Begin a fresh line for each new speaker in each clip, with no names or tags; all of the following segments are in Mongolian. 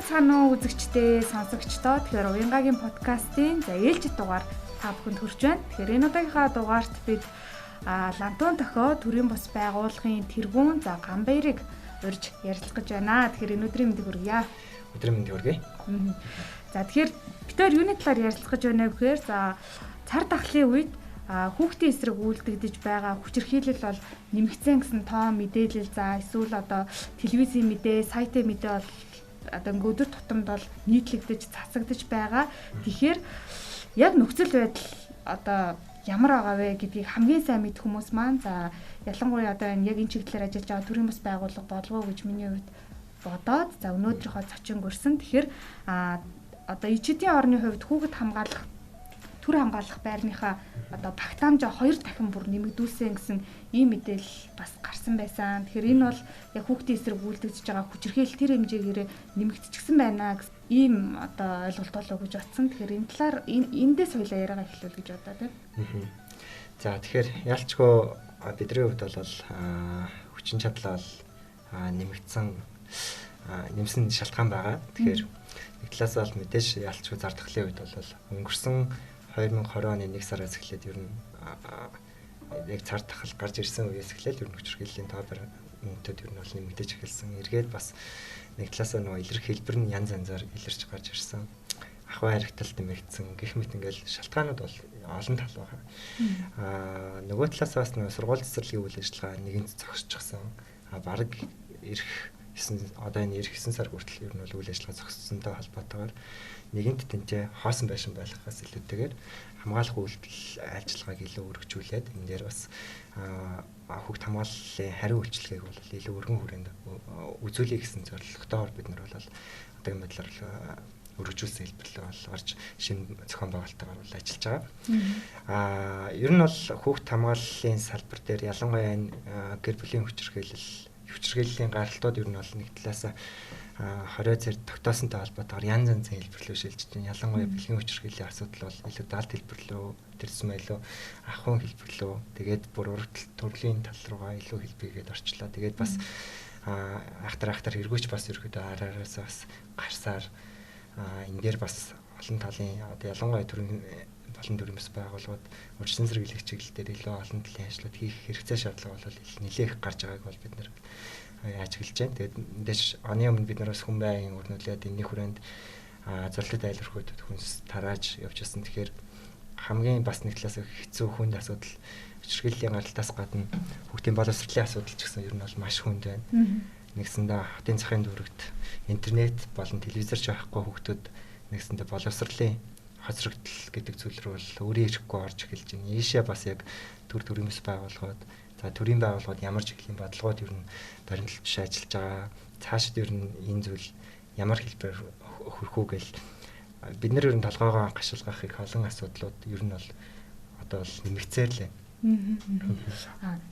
Сайн бацгаана уу үзэгчдээ, сонсогчдоо. Тэгэхээр Уянгагийн подкастын за ээлжит дугаар та бүхэнд хүрч байна. Тэгэхээр энэ удаагийнхаа дугаарт бид Лантун тохио төрийн бус байгууллагын тэргүүн за Гамбайрыг урьж ярилцах гэж байна. Тэгэхээр энэ өдрийн мэндийг хүргье.
Өдрийн мэндийг хүргье.
За тэгэхээр бид хоёр юуны талаар ярилцах гэж байна гэхээр за цар тахлын үед хүүхдийн эсрэг үйлдэгдэж байгаа хүчирхийлэл бол нэмэгдсэн гэсэн тоо мэдээлэл за эсвэл одоо телевизийн мэдээ, сайтын мэдээ бол одоо ингээ өдөр тутамд бол нийтлэгдэж, цацагдаж байгаа. Тэгэхээр яг нөхцөл байдал одоо ямар байгаа вэ гэдгийг хамгийн сайн мэдэх хүмүүс маань за ялангуяа одоо энэ яг энэ чиглэлээр ажиллаж байгаа төрийн бас байгууллага болов уу гэж миний хувьд бодоод за өнөөдрийнхөө зочин гөрсөн. Тэгэхээр одоо ичидийн орны хувьд хүүхэд хамгаалах төр хамгаалах байрныхаа одоо багтаамжаа 2 дахин бүр нэмэгдүүлсэн гэсэн ийм мэдээлэл бас гарсан байсан. Тэгэхээр энэ бол яг хүүхдийн эсрэг үйлдэгдэж байгаа хүчирхийлэл тэр хэмжээгээр нэмэгдчихсэн байна гэсэн ийм одоо ойлголт болов гэж бодсон. Тэгэхээр энэ талаар эндээс хоёлаа яриагаа эхлүүл гэж бодоо тийм.
За тэгэхээр ялчгүй бидний хувьд бол хүчин чадал бол нэмэгдсэн нэмсэн шалтгаан байгаа. Тэгэхээр нэг талаас бол мэдээж ялчгүй зар тахлын үед бол өнгөрсөн 2020 оны 1 сараас эхлээд ер нь яг цар тахал гарч ирсэн үеэс эхлээд ер нь хүчирхийллийн тоо баримтууд ер нь бол нэмэгдэж эхэлсэн. Эргээд бас нэг талаасаа нөгөө илэрх хэлбэр нь янз янзаар илэрч гарч ирсэн. Ахуй харигтал нэмэгдсэн. Гэх мэт ингээл шалтгаанууд бол олон тал байгаа. Нөгөө талаасаа бас нөгөө сургууль цэцэрлэгийн үйл ажиллагаа нэгэнт зогсчихсон. Бараг ирэх 9 одоо энэ ирэх 9 сар хүртэл ер нь бол үйл ажиллагаа зогссонтой холбоотойгоор нэгэнт тэнцээ хоосон байшин байлгахаас илүүтэйгээр хамгаалах үйлдэл ажиллагааг илүү өргөжүүлээд энэ дээр бас хүүхд хамгааллын хариу үйлчилгээг бол илүү өргөн хүрээнд үзүүлье гэсэн зорилготойгоор бид нар бол одоогийн байдлаар өргөжүүлсэн хэлбэрлээ бол гарч шинэ зохион байгуулалтаар бол ажиллаж байгаа. Ер нь бол хүүхд хамгааллын салбар дээр ялангуяа энэ гэр бүлийн хүчирхийллийн гаралтууд ер нь бол нэг талаас 20 зэрэг тогтоосонтой холбоотойгоор янз янзын хэлбэрлүү шилжиж байна. Ялангуяа бэлгийн хүчирхийллийн асуудал бол илүү даалт хэлбэрлүү, тэрсмэ илүү ахуйн хэлбэрлүү, тэгээд бүр урагтал төрлийн тал руугаа илүү хэлбэгээд орчлоо. Тэгээд бас ахтар эргүүч бас ерөөдөө араараас бас гарсаар энэ дээр бас олон талын одоо ялангуяа төрийн болон төрийн бас байгууллагууд урьдчилан сэргийлэх чиглэл дээр илүү олон талын ажлууд хийх хэрэгцээ шаардлага бол нэлээх гарч байгааг бол бид нэр ажиглаж байна. Тэгээд мэдээж оны өмнө бид нараас хүн байн өрнүүлээд энэний хүрээнд зурлалт айлөрхүүд хүнс тарааж явж байсан. Тэгэхээр хамгийн бас нэг талаас хэцүү хүнд асуудал хүчирхийллийн гаралтаас гадна хүүхдийн боловсролын асуудал ч гэсэн ер нь бол маш хүнд байна. Нэгсэндээ хотын захын дүүрэгт интернет болон телевизэр ч байхгүй хүүхдүүд нэгсэндээ боловсролын хоцрогдол гэдэг зүйл рүү бол өөрийн ирэхгүй орж эхэлж байна. Ийшээ бас яг төрийн бас байгууллагууд за төрийн байгууллагууд ямар чиглэлийн бодлогууд ер нь баримтлал биш ажиллаж байгаа. Цаашид ер нь энэ зүйл ямар хэлбэр хөрөх үү гэл бид нар ер нь толгоогоо гашилгах их олон асуудлууд ер нь бол одоо бол нэмэгцээр л байна.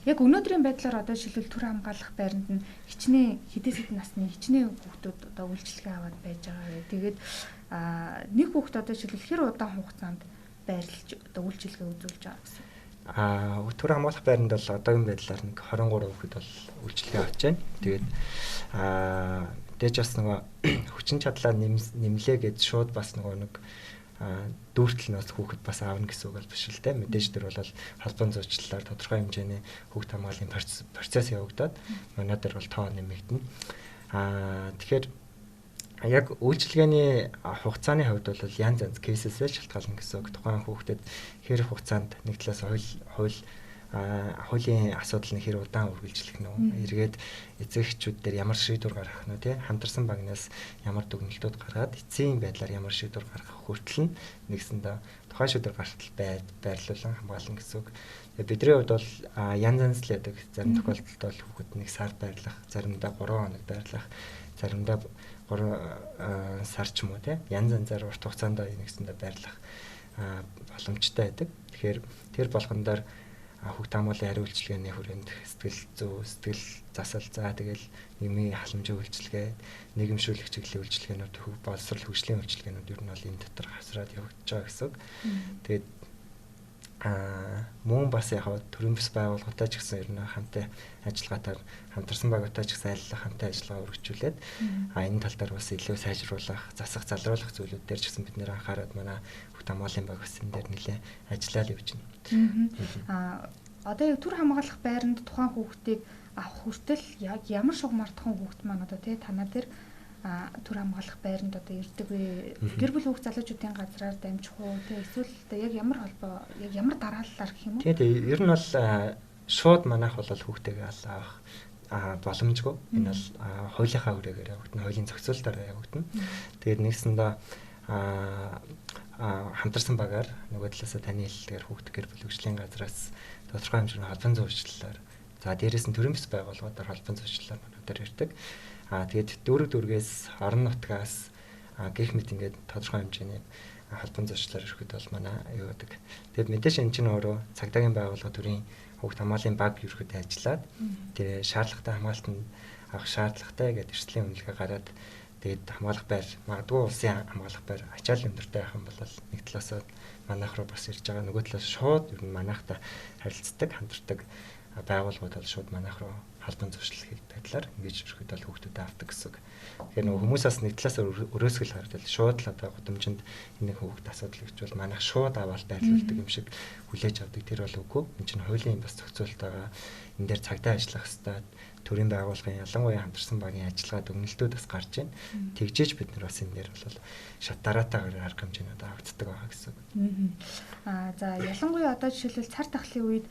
Яг өнөөдрийн байдлаар одоо жишээлбэл төр хамгаалах байранд нь хичнээн хэдээс хэдэн насны хичнээн хүүхдүүд одоо үйлчилгээ аваад байж байгаа вэ? Тэгээд нэг хүүхд одоо жишээлбэл хэр удаан хугацаанд байрлаж одоо үйлчилгээ үзүүлж байгаа гэсэн.
Төр хамгаалах байранд бол одоогийн байдлаар нэг 23 хүүхэд бол үйлчилгээ авч байна. Тэгээд мэдээж бас нөгөө хүчин чадлаа нэмлээ гэж шууд бас нөгөө нэг дүүртэл нь бас хүүхэд бас аавна гэсэн үг бол биш л дээ. Мэдээж тэр бол холбоон зуучлалаар тодорхой хэмжээний хүүхд хамгааллын процесс явагдаад манай дээр бол тоо нэмэгдэнэ. Тэгэхээр яг үйлчилгээний хугацааны хувьд бол янз янз кейсээсээ шалтгаална гэсэн үг. Тухайн хүүхдэд хэр хугацаанд нэг талаас хуулийн асуудал нь хэр удаан үргэлжлэх нь үү? Эргээд эцэг эхчүүд дээр ямар шийдвэр гаргах нь үү, тий? Хамтарсан багнаас ямар дүгнэлтүүд гаргаад эцсийн байдлаар ямар шийдвэр гаргах хүртэл нь нэгсэндээ тухайн шийдвэр гаргалтал байрлуулан хамгаална гэсэн үг. Тэгээ бидний хувьд бол янз янз л яадаг. Зарим тохиолдолд бол хүүхэд 1 сар байрлах, заримдаа 3 хоног байрлах, заримдаа 3 сар ч юм уу, тий? Янз янзаар урт хугацаанд нэгсэндээ байрлах боломжтой байдаг. Тэгэхээр тэр болгон дээр хүүхд хамгааллын хариу үйлчилгээний хүрээнд сэтгэл зүй, сэтгэл засал, за тэгэл нийгмийн халамжийн үйлчилгээ, нийгэмшүүлэх чиглэлийн үйлчилгээнүүд, боловсрол хөгжлийн үйлчилгээнүүд ер нь бол энэ дотор хасраад явагдаж байгаа гэсэн үг. Тэгээд Мөн бас яг төрийн бус байгууллагатай ч гэсэн ер нь хамтын ажиллагаатаар хамтарсан багтай ч гэсэн айллах хамтын ажиллагаа өргөжүүлээд энэ тал дээр бас илүү сайжруулах, засах, залруулах зүйлүүд дээр ч гэсэн бид нэр анхаарад манай хүүхд хамгааллын баг бас энэ дээр нэлээд ажиллаад явж
байна. Одоо яг төр хамгаалах байранд тухайн хүүхдийг авах хүртэл яг ямар шугамар тухайн хүүхд маань одоо тий танаа дээр төр хамгаалах байранд одоо ирдэг вэ? Гэр бүл хүүхд залуучуудын газраар дамжих уу тий эсвэл одоо яг ямар холбоо, яг ямар дарааллаар гэх юм уу?
Тийм, ер нь бол шууд манайх бол хүүхдийг авах боломжгүй. Энэ бол хуулийнхаа хүрээгээр явагдана, хуулийн зохицуултаар явагдана. Тэгээд нэгсэндээ хамтарсан багаар нөгөө талаасаа таны хэллэгээр хүүхд гэр бүл хөгжлийн газраас тодорхой хэмжээний холбон зүйчлэлээр, за дээрээс нь төрийн бус байгууллагуудаар холбон зүйчлэлээр манай дээр ирдэг. Тэгээд дүүрэг дүүргээс, орон нутгаас гэх мэт ингээд тодорхой хэмжээний холбон зүйчлэлээр ирэхэд бол манай юу гэдэг. Тэгээд мэдээж энэ чинь өөрөө цагдаагийн байгууллага төрийн хүүхд хамгааллын баг ерөөхдөө ажиллаад тэгээ шаардлагатай хамгаалтанд авах шаардлагатай гэдэг эрсдлийн үнэлгээ гараад тэгээд хамгаалах байр, магадгүй улсын хамгаалах байр ачаал өндөртэй байх юм бол нэг талаасаа манайх руу бас ирж байгаа, нөгөө талаас шууд ер нь манайхтай харилцдаг, хамтардаг байгууллагууд бол шууд манайх руу халбан зуршлал хийх байдлаар ингэж ирэхэд бол хүүхдүүдэд авдаг гэсэн үг. Тэгэхээр нөгөө хүмүүс бас нэг талаас өрөөсгөл харагдал шууд л одоо гудамжинд энэ хүүхд асуудал гэж бол манайх шууд аваад байрлуулдаг юм шиг хүлээж авдаг. Тэр бол үгүй. Энд чинь хуулийн бас зохицуулт байгаа. Энэ дээр цагдаа ажиллах хэвээр төрийн байгууллагын ялангуяа хамтарсан багийн ажиллагаа дүгнэлтүүд бас гарч байна. Тэгжээж бид нар бас энэ дээр бол шат дараатайгаар арга хэмжээнүүд авагддаг байгаа гэсэн үг.
За ялангуяа одоо жишээлбэл цар тахлын үед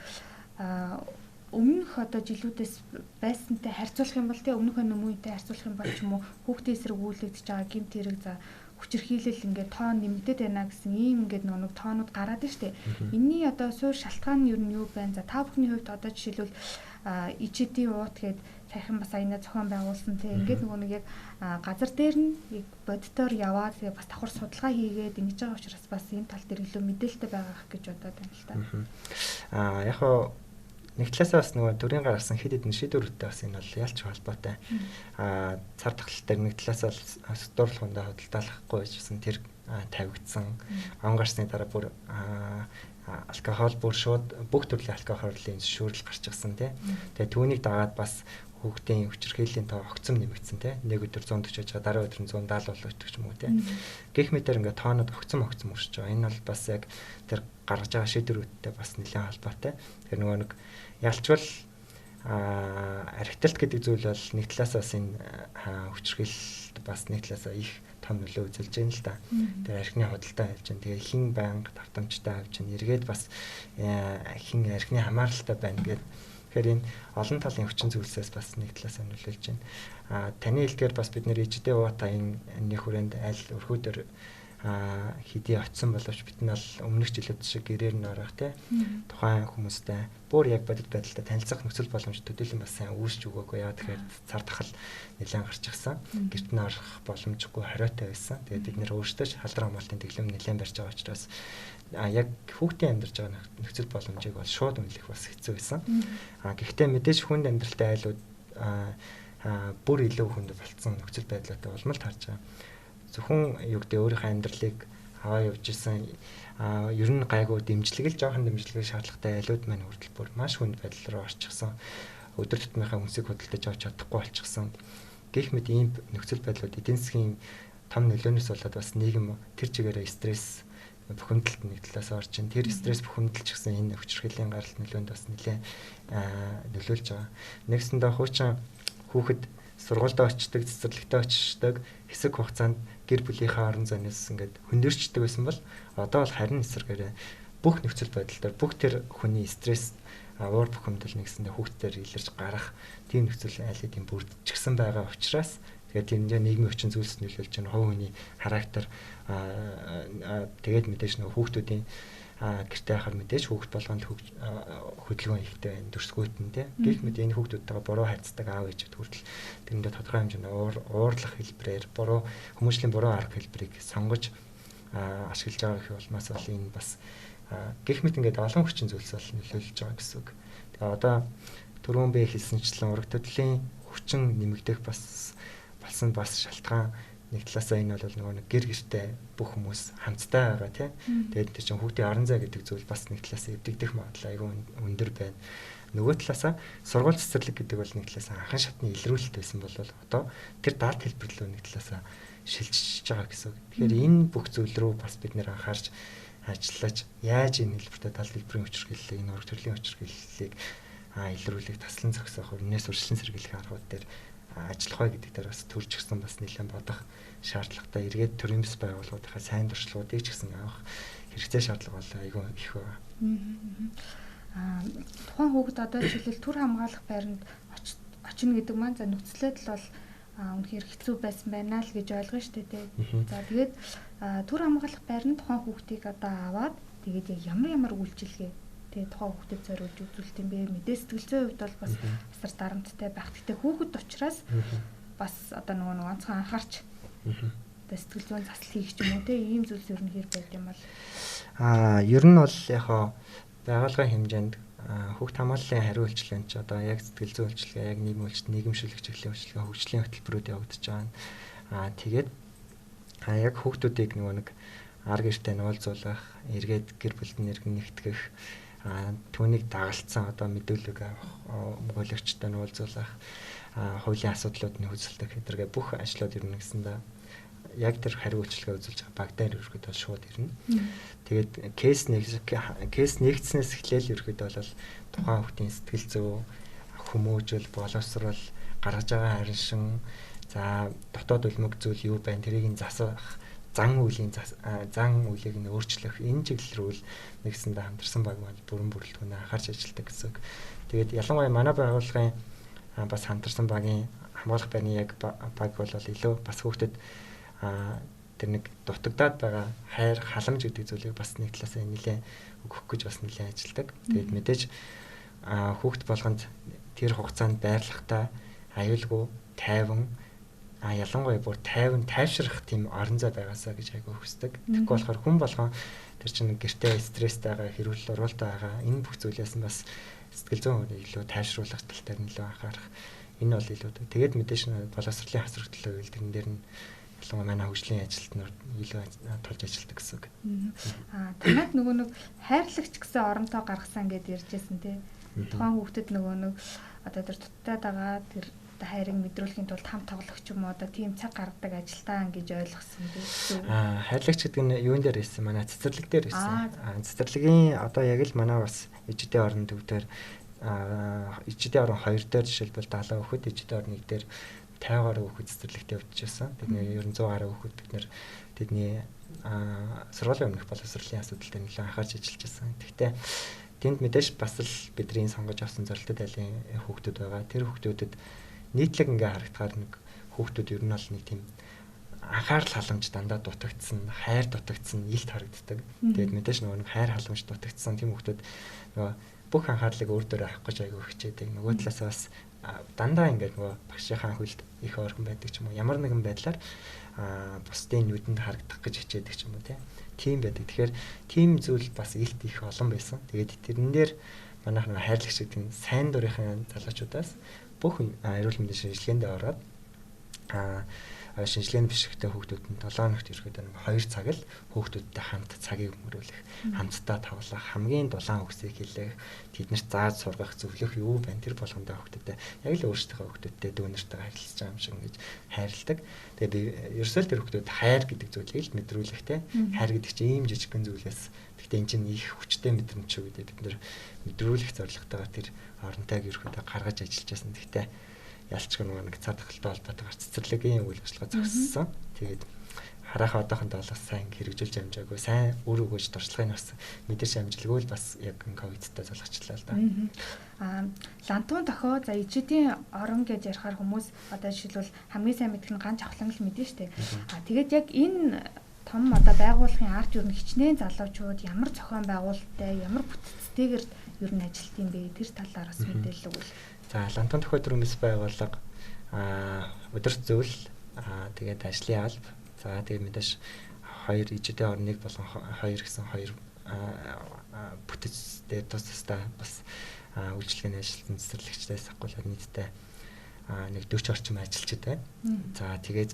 өмнөх одоо жилүүдээс байсантай харьцуулах юм бол тий өмнөх хүмүүнтэй харьцуулах юм бол ч юм уу хүүхдийн эсрэг үйлэгдэж байгаа гэмт хэрэг за хүчирхийлэл ингээд тоон нэмэгдээд байна гэсэн ийм ингээд нэг тоонууд гараад байна штэ. Энийний одоо суурь шалтгаан нь ер нь юу байна? За та бүхний хувьд одоо жишээлбэл ИЧД уут гээд саяхан бас аяна зохион байгуулсан тий ингээд нөгөө нэг яг газар дээр нь яг бодитоор яваад тэгээ бас давхар судалгаа хийгээд ингэж байгаа учраас бас энэ тал дээр илүү мэдээлэлтэй байгаа гэж бодоод байна л та.
Яг хоо нэг талаасаа бас нөгөө төрийн гаргасан хэд хэдэн шийдвэрүүдтэй бас энэ бол ялч холбоотой. Цар тахал дээр нэг талаасаа дурлахундаа худалдаалахгүй байжсэн тэр тавигдсан. Он гарсны дараа бүр алкогол бүр шууд бүх төрлийн алкоголын зөвшөөрөл гарчихсан тий. Тэгээ түүнийг дагаад бас хүүхдийн хүчирхийллийн тоо огцом нэмэгдсэн тий. Нэг өдөр 140 байж байгаа, дараа өдөр нь 170 болдог ч юм уу тий. Гэх мэтэр ингээд тоонод огцом өсөж байгаа. Энэ бол бас яг тэр гаргаж байгаа шийдвэрүүдтэй бас нэлээд холбоотой. Тэгэхээр нөгөө нэг ялчвал архиталт гэдэг зүйл бол нэг талаас бас энэ хүчирхийлэлт бас нэг талаас их том нөлөө үзүүлж байна л да. Тэр архины худалдаа авч чинь тэгээ хин байнга давтамжтай авч чинь эргээд бас хин архины хамааралтай байна гэдэг. Тэгэхээр энэ олон талын хүчин зүйлсээс бас нэг талаас нөлөөлж байна. Таны хэлдгээр бас бид нэр ИЖД уута энэ нэг хүрээнд аль өрхүүдөр хэдий очисон боловч бид нь бол өмнөх жилүүд шиг гэрээр нь орох тий тухайн хүмүүстэй бүр яг бодит байдалтай танилцах нөхцөл боломж төдийлөн бас сайн үүсч өгөөгүй. Яа тэгэхээр цар тахал нэлээд гарчихсан. Гэрт нь орох боломжгүй хориотой байсан. Тэгээд бид нэр өөрсдөө ч халдвар хамгаалтын дэглэм нэлээд барьж байгаа учраас яг хүүхдийн амьдарч байгаа нөхцөл боломжийг бол шууд үнэлэх бас хэцүү байсан. Гэхдээ мэдээж хүнд амьдралтай айлууд бүр илүү хүнд болцсон нөхцөл байдлаатай улмал харж байгаа. Зөвхөн юу гэдэг өөрийнхөө амьдралыг аваа явж исэн ер нь гайгүй дэмжлэг л жоохон дэмжлэгийг шаардлагатай айлууд маань хүртэл бүр маш хүнд байдал руу орчихсон. Өдөр тутмынхаа хүнсийг худалдаж авч чадахгүй болчихсон. Гэх мэт ийм нөхцөл байдлууд эдийн засгийн том нөлөөнөөс болоод бас нийгэм тэр чигээрээ стресс бухимдалд нэг талаас орж ин тэр стресс бухимдал ч гэсэн энэ хүчирхийллийн гаралт нөлөөнд бас нэлээд нөлөөлж байгаа. Нэгсэндээ хуучин хүүхэд сургуультай очдог, цэцэрлэгтээ очдог хэсэг хугацаанд гэр бүлийнхээ орон зайнаас ингээд хөндөрчдөг байсан бол одоо бол харин эсрэгээрээ бүх нөхцөл байдал дээр бүх тэр хүний стресс уур бухимдал нэгсэндээ хүүхдээр илэрч гарах тийм нөхцөл аль хэдийн бүрдчихсэн байгаа учраас тэгээд тэрэндээ нийгмийн хүчин зүйлс нөлөөлж байна. Хувь хүний характер тэгээд мэдээж нөгөө хүүхдүүдийн гэртээ хахаар мэдээж хүүхд болгонд хөдөлгөөн ихтэй байна, дүрсгүйт нь тий. Гэх мэт энэ хүүхдүүдтэйгээ буруу харьцдаг аав ээжүүд хүртэл тэрэндээ тодорхой хэмжээний уурлах хэлбэрээр буруу хүмүүжлийн буруу арга хэлбэрийг сонгож ашиглаж байгаа гэх улмаас бол энэ бас гэх мэт ингээд олон хүчин зүйлс бол нөлөөлж байгаа гэсэн үг. Тэгээ одоо түрүүн би хэлсэнчлэн ураг төдлийн хүчин нэмэгдэх бас болсон бас шалтгаан Нэг талаасаа энэ бол нөгөө нэг гэр гэртээ бүх хүмүүс хамттай байгаа тий. Тэгээд тэр чинь хүүхдийн орон зай гэдэг зүйл бас нэг талаасаа эвдэгдэх магадлал айгүй өндөр байна. Нөгөө талаасаа сургууль цэцэрлэг гэдэг бол нэг талаасаа анхан шатны илрүүлэлт байсан бол одоо тэр даалт хэлбэр рүү нэг талаасаа шилжиж байгаа гэсэн үг. Тэгэхээр энэ бүх зүйл рүү бас бид нэр анхаарч ажиллаж яаж энэ хэлбэртэй даалт хэлбэрийн хүчирхийллийг, энэ ураг төрлийн хүчирхийллийг илрүүлэх, таслан зогсоох, өмнөөс урьдчилан сэргийлэх аргууд дээр ажиллах бай гэдэг дээр бас төрж гисэн бас нэлээд бодох шаардлагатай. Эргээд төрийн бус байгууллагуудынхаа сайн туршлагуудыг ч гэсэн авах хэрэгцээ шаардлага бол айгүй их байна.
Тухайн хүүхэд одоо жишээлбэл төр хамгаалах байранд очино гэдэг маань за нөхцөлөд л бол үнэхээр хэцүү байсан байна л гэж ойлгоно шүү дээ, тий. За тэгээд төр хамгаалах байранд тухайн хүүхдийг одоо аваад тэгээд яг ямар ямар үйлчилгээ тэгээ тухайн хүүхдэд зориулж үзүүлт юм бэ? Мэдээ сэтгэл зүйн хувьд бол бас асар дарамттай байх. Гэтэ хүүхэд учраас бас одоо нөгөө нэг онцгой анхаарч одоо сэтгэл зүйн засал хийх ч юм уу те ийм зүйлс ер нь хэр байд юм бол?
Ер нь бол яг байгууллагын хэмжээнд хүүхд хамгааллын хариу үйлчилгээнд ч одоо яг сэтгэл зүйн үйлчилгээ, яг нийгмийн үйлчлэл, нийгэмшилэг чиглэлийн үйлчилгээ, хөгжлийн хөтөлбөрүүд явагдаж байгаа. Тэгээд яг хүүхдүүдийг нөгөө нэг ар гэртээ нуулзуулах, эргээд гэр бүлд нэргэн нэгтгэх, түүнийг дагалдсан одоо мэдүүлэг авах, өмгөөлөгчтэй нуулзуулах, хуулийн асуудлууд нь хөөцөлдөх гэдэргээ бүх ажлууд ер нь гэсэндээ яг тэр хариу үйлчилгээ үзүүлж байгаа баг дээр ерөөхдөө шууд ирнэ. Тэгээд кейс нэгдснээс эхлээл ерөөхдөө бол тухайн хүүхдийн сэтгэл зүй, хүмүүжил, боловсрол, гаргаж байгаа харин за дотоод үлмэг зүйл юу байна тэрийг нь засах, зан үйлийг нь өөрчлөх энэ чиглэл рүү нэгсэндээ хамтарсан баг маань бүрэн бүрэлдэхүүнээ анхаарч ажилладаг гэсэн үг. Тэгээд ялангуяа манай байгууллагын бас хамтарсан багийн хамгаалах байрны яг баг бол илүү бас хүүхдэд тэр нэг дутагдаад байгаа хайр халамж гэдэг зүйлийг бас нэг талаасаа нэлээ өгөх гэж бас нэлээ ажилладаг. Тэгээд мэдээж хүүхд болгонд тэр хугацаанд байрлахдаа аюулгүй, тайван, ялангуяа бүр тайван тайвшрах тийм орон зай байгаасаа гэж айгүй хүсдэг. Тэгэхгүй болохоор хүн болгон тэр чинь гэртээ стресстэй байгаа, хэрүүл уруултай байгаа энэ бүх зүйлээс нь бас сэтгэл зүйн хувьд илүү тайвшруулах тал дээр нь илүү анхаарах. Энэ бол илүү. Тэгээд мэдээж боловсролын хасрагдлаа үйл тэрэн дээр нь ялангуяа манай хөгжлийн ажилтнууд илүү тулж ажилладаг гэсэн үг.
Танад нөгөө нэг хайрлагч гэсэн оронтоо гаргасан гэдээ ярьжсэн тий. Тухайн хүүхдэд нөгөө нэг одоо тэр дутаад байгаа тэр хайрыг мэдрүүлэхийн тулд хамт тоглох ч юм уу одоо тийм цаг гаргадаг ажилтаа гэж ойлгосон тий.
Хайрлагч гэдэг нь юун дээр ирсэн? Манай цэцэрлэг дээр ирсэн. Цэцэрлэгийн одоо яг л манай бас ижидээ орон төв дээр ижидээ орон 2 дээр жишээлбэл 70 хүүхэд, ижидээ орон 1 дээр 50 гаруй хүүхэд цэцэрлэгтээ явчихсан. Тэдний ер нь 100 гаруй хүүхэд бид нэр тэдний сургуулийн өмнөх боловсролын асуудал дээр нэлээд анхаарч ажиллаж байсан. Тэгэхдээ тэнд мэдээж бас л бидний сонгож авсан зорилттой айлын хүүхдүүд байгаа. Тэр хүүхдүүдэд нийтлэг ингээ харагдахаар нэг хүүхдүүд ер нь бол нэг тийм анхаарал халамж дандаа дутагдсан, хайр дутагдсан илт харагддаг. Тэгээд мэдээж нөгөө нэг хайр халамж дутагдсан тийм хүүхдүүд нөгөө бүх анхаарлыг өөр дөрөө авах гэж айгүй хичээдэг. Нөгөө талаас бас дандаа ингээд нөгөө багшийнхаа хөлд их ойрхон байдаг ч юм уу ямар нэгэн байдлаар бусдын нүдэнд харагдах гэж хичээдэг ч юм уу тийм байдаг. Тэгэхээр тийм зүйл бас илт их олон байсан. Тэгээд тэрэн дээр манайх нөгөө хайрлагч гэдэг нь сайн дурынхаа залуучуудаас бүх эрүүл мэндийн шинжилгээнд ороод шинжилгээнд бишрэгтэй хүүхдүүд нь 7 хоногт ирэхэд 2 цаг л хүүхдүүдтэй хамт цагийг өнгөрүүлэх, хамтдаа тоглох, хамгийн дулаан үгсийг хэлэх, тэднэрт зааж сургах, зөвлөх юу байна тэр болгондоо хүүхдүүдтэй яг л өөрсдийнхөө хүүхдүүдтэй дүүнэртэйгээ харилцаж байгаа юм шиг ингэж хайрладаг. Тэгээд ерөөсөө л тэр хүүхдүүд хайр гэдэг зүйлийг л мэдрүүлэх те. Хайр гэдэг чинь ийм жижигхэн зүйлээс гэхдээ энэ чинь их хүчтэй мэдрэмж шүү гэдэг бид нэр мэдрүүлэх зорилготойгоор тэр оронтойг ерөөхдөө гаргаж ажиллаж байсан. Гэхдээ ялчгүй нөгөө нэг цар тахалтай холбоотойгоор цэцэрлэгийн үйл ажиллагаа зогссон. Тэгээд хараахан одоохондоо бол сайн хэрэгжүүлж амжаагүй, сайн үр өгөөж туршлагыг бас мэдэрч амжилгүй л бас яг ковидтай залгачлаа л да.
Лантун дохио за ижидийн орон гэж ярихаар хүмүүс одоо жишээлбэл хамгийн сайн мэдэх нь ганц авхлан л мэдэн штэ. Тэгээд яг энэ том одоо байгууллагын ард юу н хичнээн залуучууд ямар зохион байгуулалттай, ямар бүтцтэйгээр ер нь ажилт юм бэ? Тэр талаар бас мэдээлэл өгвөл.
За Лантун дохио төрөмс байгууллага өдөрт зөвл тэгээд ажлын алба за тэгээд мэдээж хоёр ижидээ орон нэг болон хоёр гэсэн хоёр бүтэц дээр тус тусдаа бас үйлчилгээний ажилтан цэцэрлэгчдээс ахгуулаад нийтдээ нэг 40 орчим ажилчид байна. За тэгээд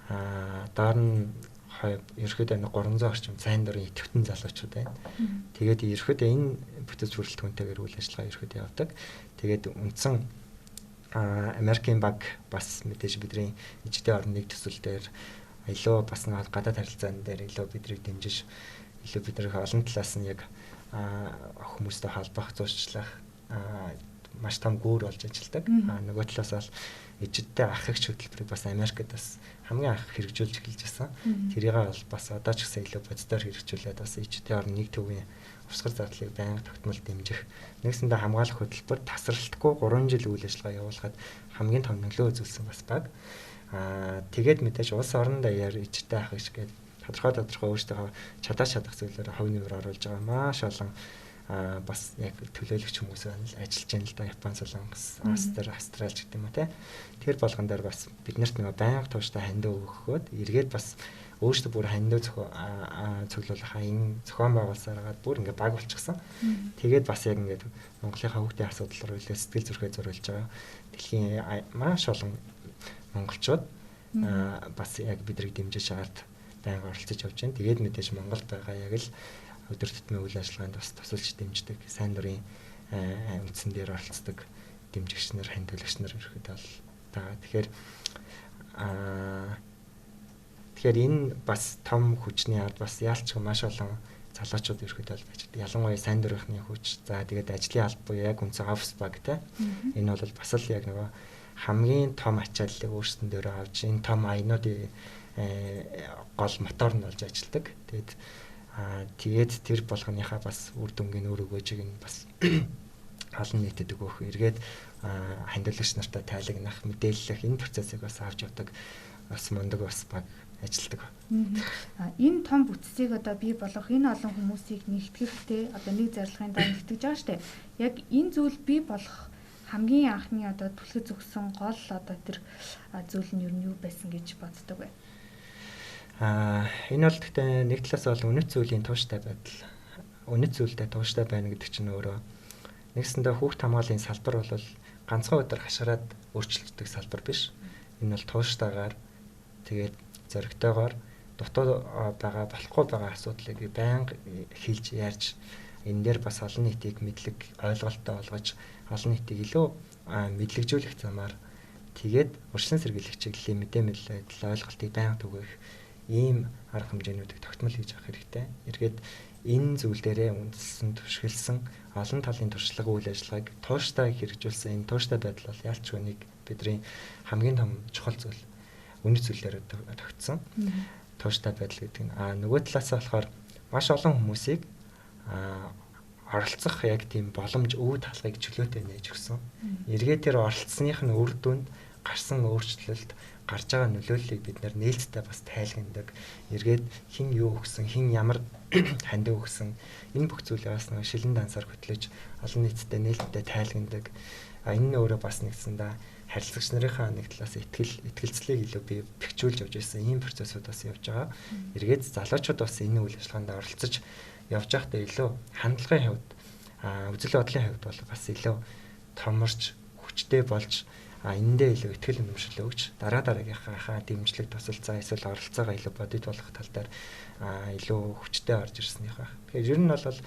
Доор нь ерөөхдөө 300 орчим сайн дурын идэвхтэн залуучууд байна. Тэгээд ерөөхдөө энэ бүтэц бүрэлдэхүүнтэйгээр үйл ажиллагаа ерөөхдөө явдаг. Тэгээд үндсэн Америкийн баг бас мэдээж бидний ижидээ орон нэг төсөл дээр илүү бас нэг гадаад харилцаан дээр илүү бидрийг дэмжиж, илүү бидрийг олон талаас нь яг хүмүүстэй холбох, зурчлах маш том гүүр болж ажилладаг. Нөгөө талаас бол ижидтэй ах эгч хөтөлбөрийг бас Америкт бас хамгийн анх хэрэгжүүлж эхэлж байсан. Тэрийг бол бас одоо ч гэсэн илүү бодитоор хэрэгжүүлээд бас ижидтэй орон нэг төвийн урсгал зардлыг байнга тогтмол дэмжих, нэгсэндээ хамгаалах хөтөлбөр тасралтгүй 3 жил үйл ажиллагаа явуулахад хамгийн том нөлөө үзүүлсэн бас баг. Тэгээд мэдээж улс орон даяар ижидтэй ах эгч гээд тодорхой өөрсдөө чадах чадах зүйлээр хувь нэмэр оруулж байгаа маш олон бас яг төлөөлөгч хүмүүс байна л ажиллаж байна л да. Япон, Солонгос, Австри, Австрали гэдэг юм уу те. Тэр болгон дээр бас биднэрт нэг байнга тууштай хандив өгөхөд эргээд бас өөрсдөө бүр хандив цуглуулах аян зохион байгуулсаар хагаад бүр ингээ баг болчихсон. Тэгээд бас яг ингээд Монголынхаа хүүхдийн асуудал руу илүү сэтгэл зүрхээ зориулж байгаа дэлхийн маш олон монголчууд бас яг бидрийг дэмжиж агаад байнга оролцож явж байна. Тэгээд мэдээж Монголд байгаа яг л өдөр тутмын үйл ажиллагаанд бас тусалж дэмждэг, сайн дурын үндсэн дээр оролцдог дэмжигч нар, хандивлагч нар ерөөхдөө бол байгаа. Тэгэхээр энэ бас том хүчний ард бас яалч маш олон залуучууд ерөөхдөө бол байж. Ялангуяа сайн дурынхны хүч. За тэгээд ажлын алба буюу яг үндсэн офис баг те. Энэ бол бас л яг нөгөө хамгийн том ачааллыг өөрсдөн дээрээ авч энэ том аянуудын гол мотор нь болж ажилладаг. Тэгээд тэгээд тэр болгоныхаа бас үр дүнгийн үр өгөөжийг нь бас олон нийтэд өгөх, эргээд хандивлагч нартай тайлагнах, мэдээллэх энэ процессыг бас авч явдаг бас мундаг бас баг ажилладаг.
Энэ том бүтцийг одоо бий болгох, энэ олон хүмүүсийг нэгтгэхтэй одоо нэг зорилгын дагуу нэгтгэж байгаа штэ. Яг энэ зүйл бий болох хамгийн анхны одоо түлхэц өгсөн гол одоо тэр зүйл нь юу байсан гэж боддог вэ?
Энэ бол гэхдээ нэг талаас бол үнэт зүйлийн тууштай байдал. Үнэт зүйлтэй тууштай байна гэдэг чинь өөрөө нэгсэндээ хүүхд хамгааллын салбар бол ганцхан өдөр хашгираад өөрчлөгддөг салбар биш. Энэ бол тууштайгаар тэгээд зоригтойгоор дутуу байгаа, болохгүй байгаа асуудлыг байнга хэлж ярьж энэ дээр бас олон нийтийг мэдлэг ойлголттой болгож олон нийтийг илүү мэдлэгжүүлэх замаар тэгээд урьдчилан сэргийлэх чиглэлийн мэдээ мэдлэг ойлголтыг байнга түгээх ийм арга хэмжээнүүдийг тогтмол хийж авах хэрэгтэй. Эргээд энэ зүйл дээрээ үндэслэн түшгэлсэн олон талын туршлага үйл ажиллагааг тууштай хэрэгжүүлсэн энэ тууштай байдал бол ялчгүй нэг бидний хамгийн том чухал зүйл. Үнэт зүйлээр тогтсон тууштай байдал гэдэг нь. Нөгөө талаас нь болохоор маш олон хүмүүсийг оролцох яг тийм боломж өв талхыг чөлөөтэй нээж өгсөн. Эргээд тэр оролцсных нь үр дүнд гарсан өөрчлөлт гарч байгаа нөлөөллийг бид нэр нээлттэй бас тайлгнадаг. Эргээд хэн юу өгсөн, хэн ямар хандив өгсөн энэ бүх зүйлийг бас нэг шилэн дансаар хөтлөж олон нийттэй нээлттэй тайлгнадаг. Энэ нь өөрөө бас нэгсэндээ харилцагч нарынхаа нэг талаас итгэлцлийг илүү бий бэхжүүлж явж байсан ийм процессууд бас явж байгаа. Эргээд залуучууд бас энэ үйл ажиллагаанд оролцож явж байхдаа илүү хандлагын хувьд, үзэл бодлын хувьд бол бас илүү томорч хүчтэй болж энэндээ илүү итгэл үнэмшил өгч дараа дараагийнхаа дэмжлэг тусалцаа эсвэл оролцоогоо илүү бодит болгох тал дээр илүү хүчтэй орж ирснийх байх. Тэгэхээр ер нь бол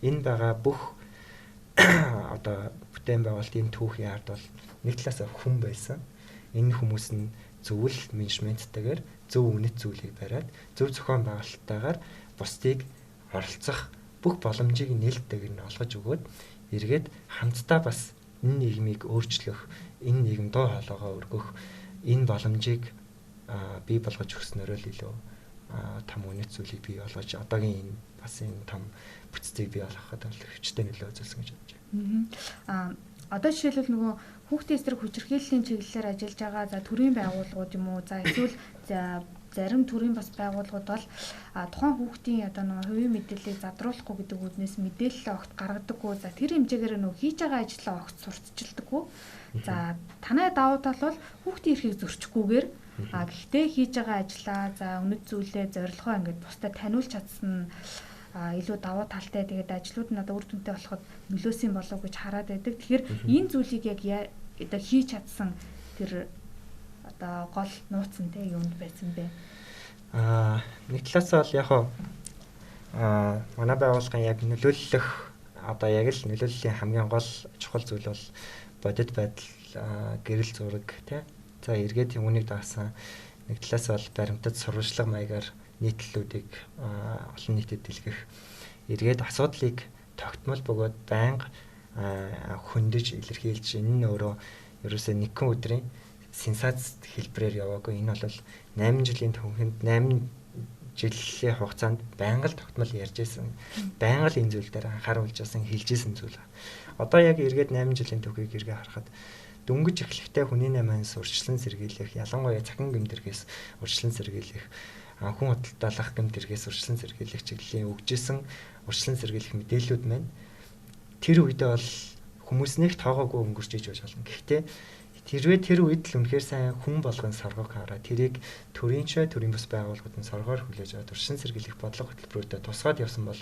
энэ байгаа бүх одоо бүтээн байгуулалт энэ түүхийн ард бол нэг талаас хүн байсан. Энэ хүмүүс нь зөв л менежменттэйгээр зөв үнэт зүйлийг бариад зөв зохион байгуулалттайгаар бусдыг оролцох бүх боломжийг нээлттэйгээр нь олгож өгөөд эргээд хамтдаа бас энэ нийгмийг өөрчлөх, энэ нийгэм дуу хоолойгоо өргөх энэ боломжийг бий болгож өгснөөрөө л илүү том үнэт зүйлийг бий болгож одоогийн энэ бас энэ том бүтцийг бий болгоход бол хүчтэй нөлөө үзүүлсэн гэж бодож
байна. Одоо жишээлбэл нөгөө хүүхдийн эсрэг хүчирхийллийн чиглэлээр ажиллаж байгаа за төрийн байгууллагууд юм уу, за эсвэл зарим төрийн бас байгууллагууд бол тухайн хүүхдийн одоо нөгөө хувийн мэдээллийг задруулахгүй гэдэг үүднээс мэдээлэл огт гаргадаггүй. За тэр хэмжээгээр нөгөө хийж байгаа ажлаа огт сурталчилдаггүй. За танай давуу тал бол хүүхдийн эрхийг зөрчихгүйгээр гэхдээ хийж байгаа ажлаа за үнэт зүйлээ зорилгоо ингээд бусдад таниулж чадсан илүү давуу талтай, тэгээд ажлууд нь одоо үр дүнтэй болоход нөлөөсөн болов гэж хараад байдаг. Тэгэхээр энэ зүйлийг яг одоо хийж чадсан тэр одоо гол нууц нь те юунд байсан бэ?
Нэг талаас бол яг манай байгууллагын яг нөлөөллөх одоо яг л нөлөөллийн хамгийн гол чухал зүйл бол бодит байдал, гэрэл зураг тий. За эргээд үүнийг дагасан нэг талаас бол баримтат сурвалжлага маягаар нийтлэлүүдийг олон нийтэд дэлгэх, эргээд асуудлыг тогтмол бөгөөд байнга хөндөж илэрхийлж энэ нь өөрөө ерөөсөө нэгэн өдрийн сенсац хэлбэрээр яваагүй. Энэ бол 8 жилийн түүхэнд 8 жилийн хугацаанд байнга л тогтмол ярьж байсан. Байнга л энэ зүйл дээр анхааруулж байсан, хэлж байсан зүйл. Одоо яг эргээд 8 жилийн түүхийг эргээ харахад дөнгөж эхлэхдээ хүний наймаас урьдчилан сэргийлэх, ялангуяа цахим гэмтэргээс урьдчилан сэргийлэх, хүн худалдаалах гэмтэргээс урьдчилан сэргийлэх чиглэлийн өгжсэн урьдчилан сэргийлэх мэдээллүүд маань тэр үедээ бол хүмүүс нэг тоогоогүй өнгөрч иж байж болно. Гэхдээ тэрвээ тэр үед л үнэхээр сайн хүн болгон соргог хараа тэрийг төрийн ч төрийн бус байгууллагууд нь соргоор хүлээж аваад урьдчилан сэргийлэх бодлого хөтөлбөрүүдэд тусгаад явсан бол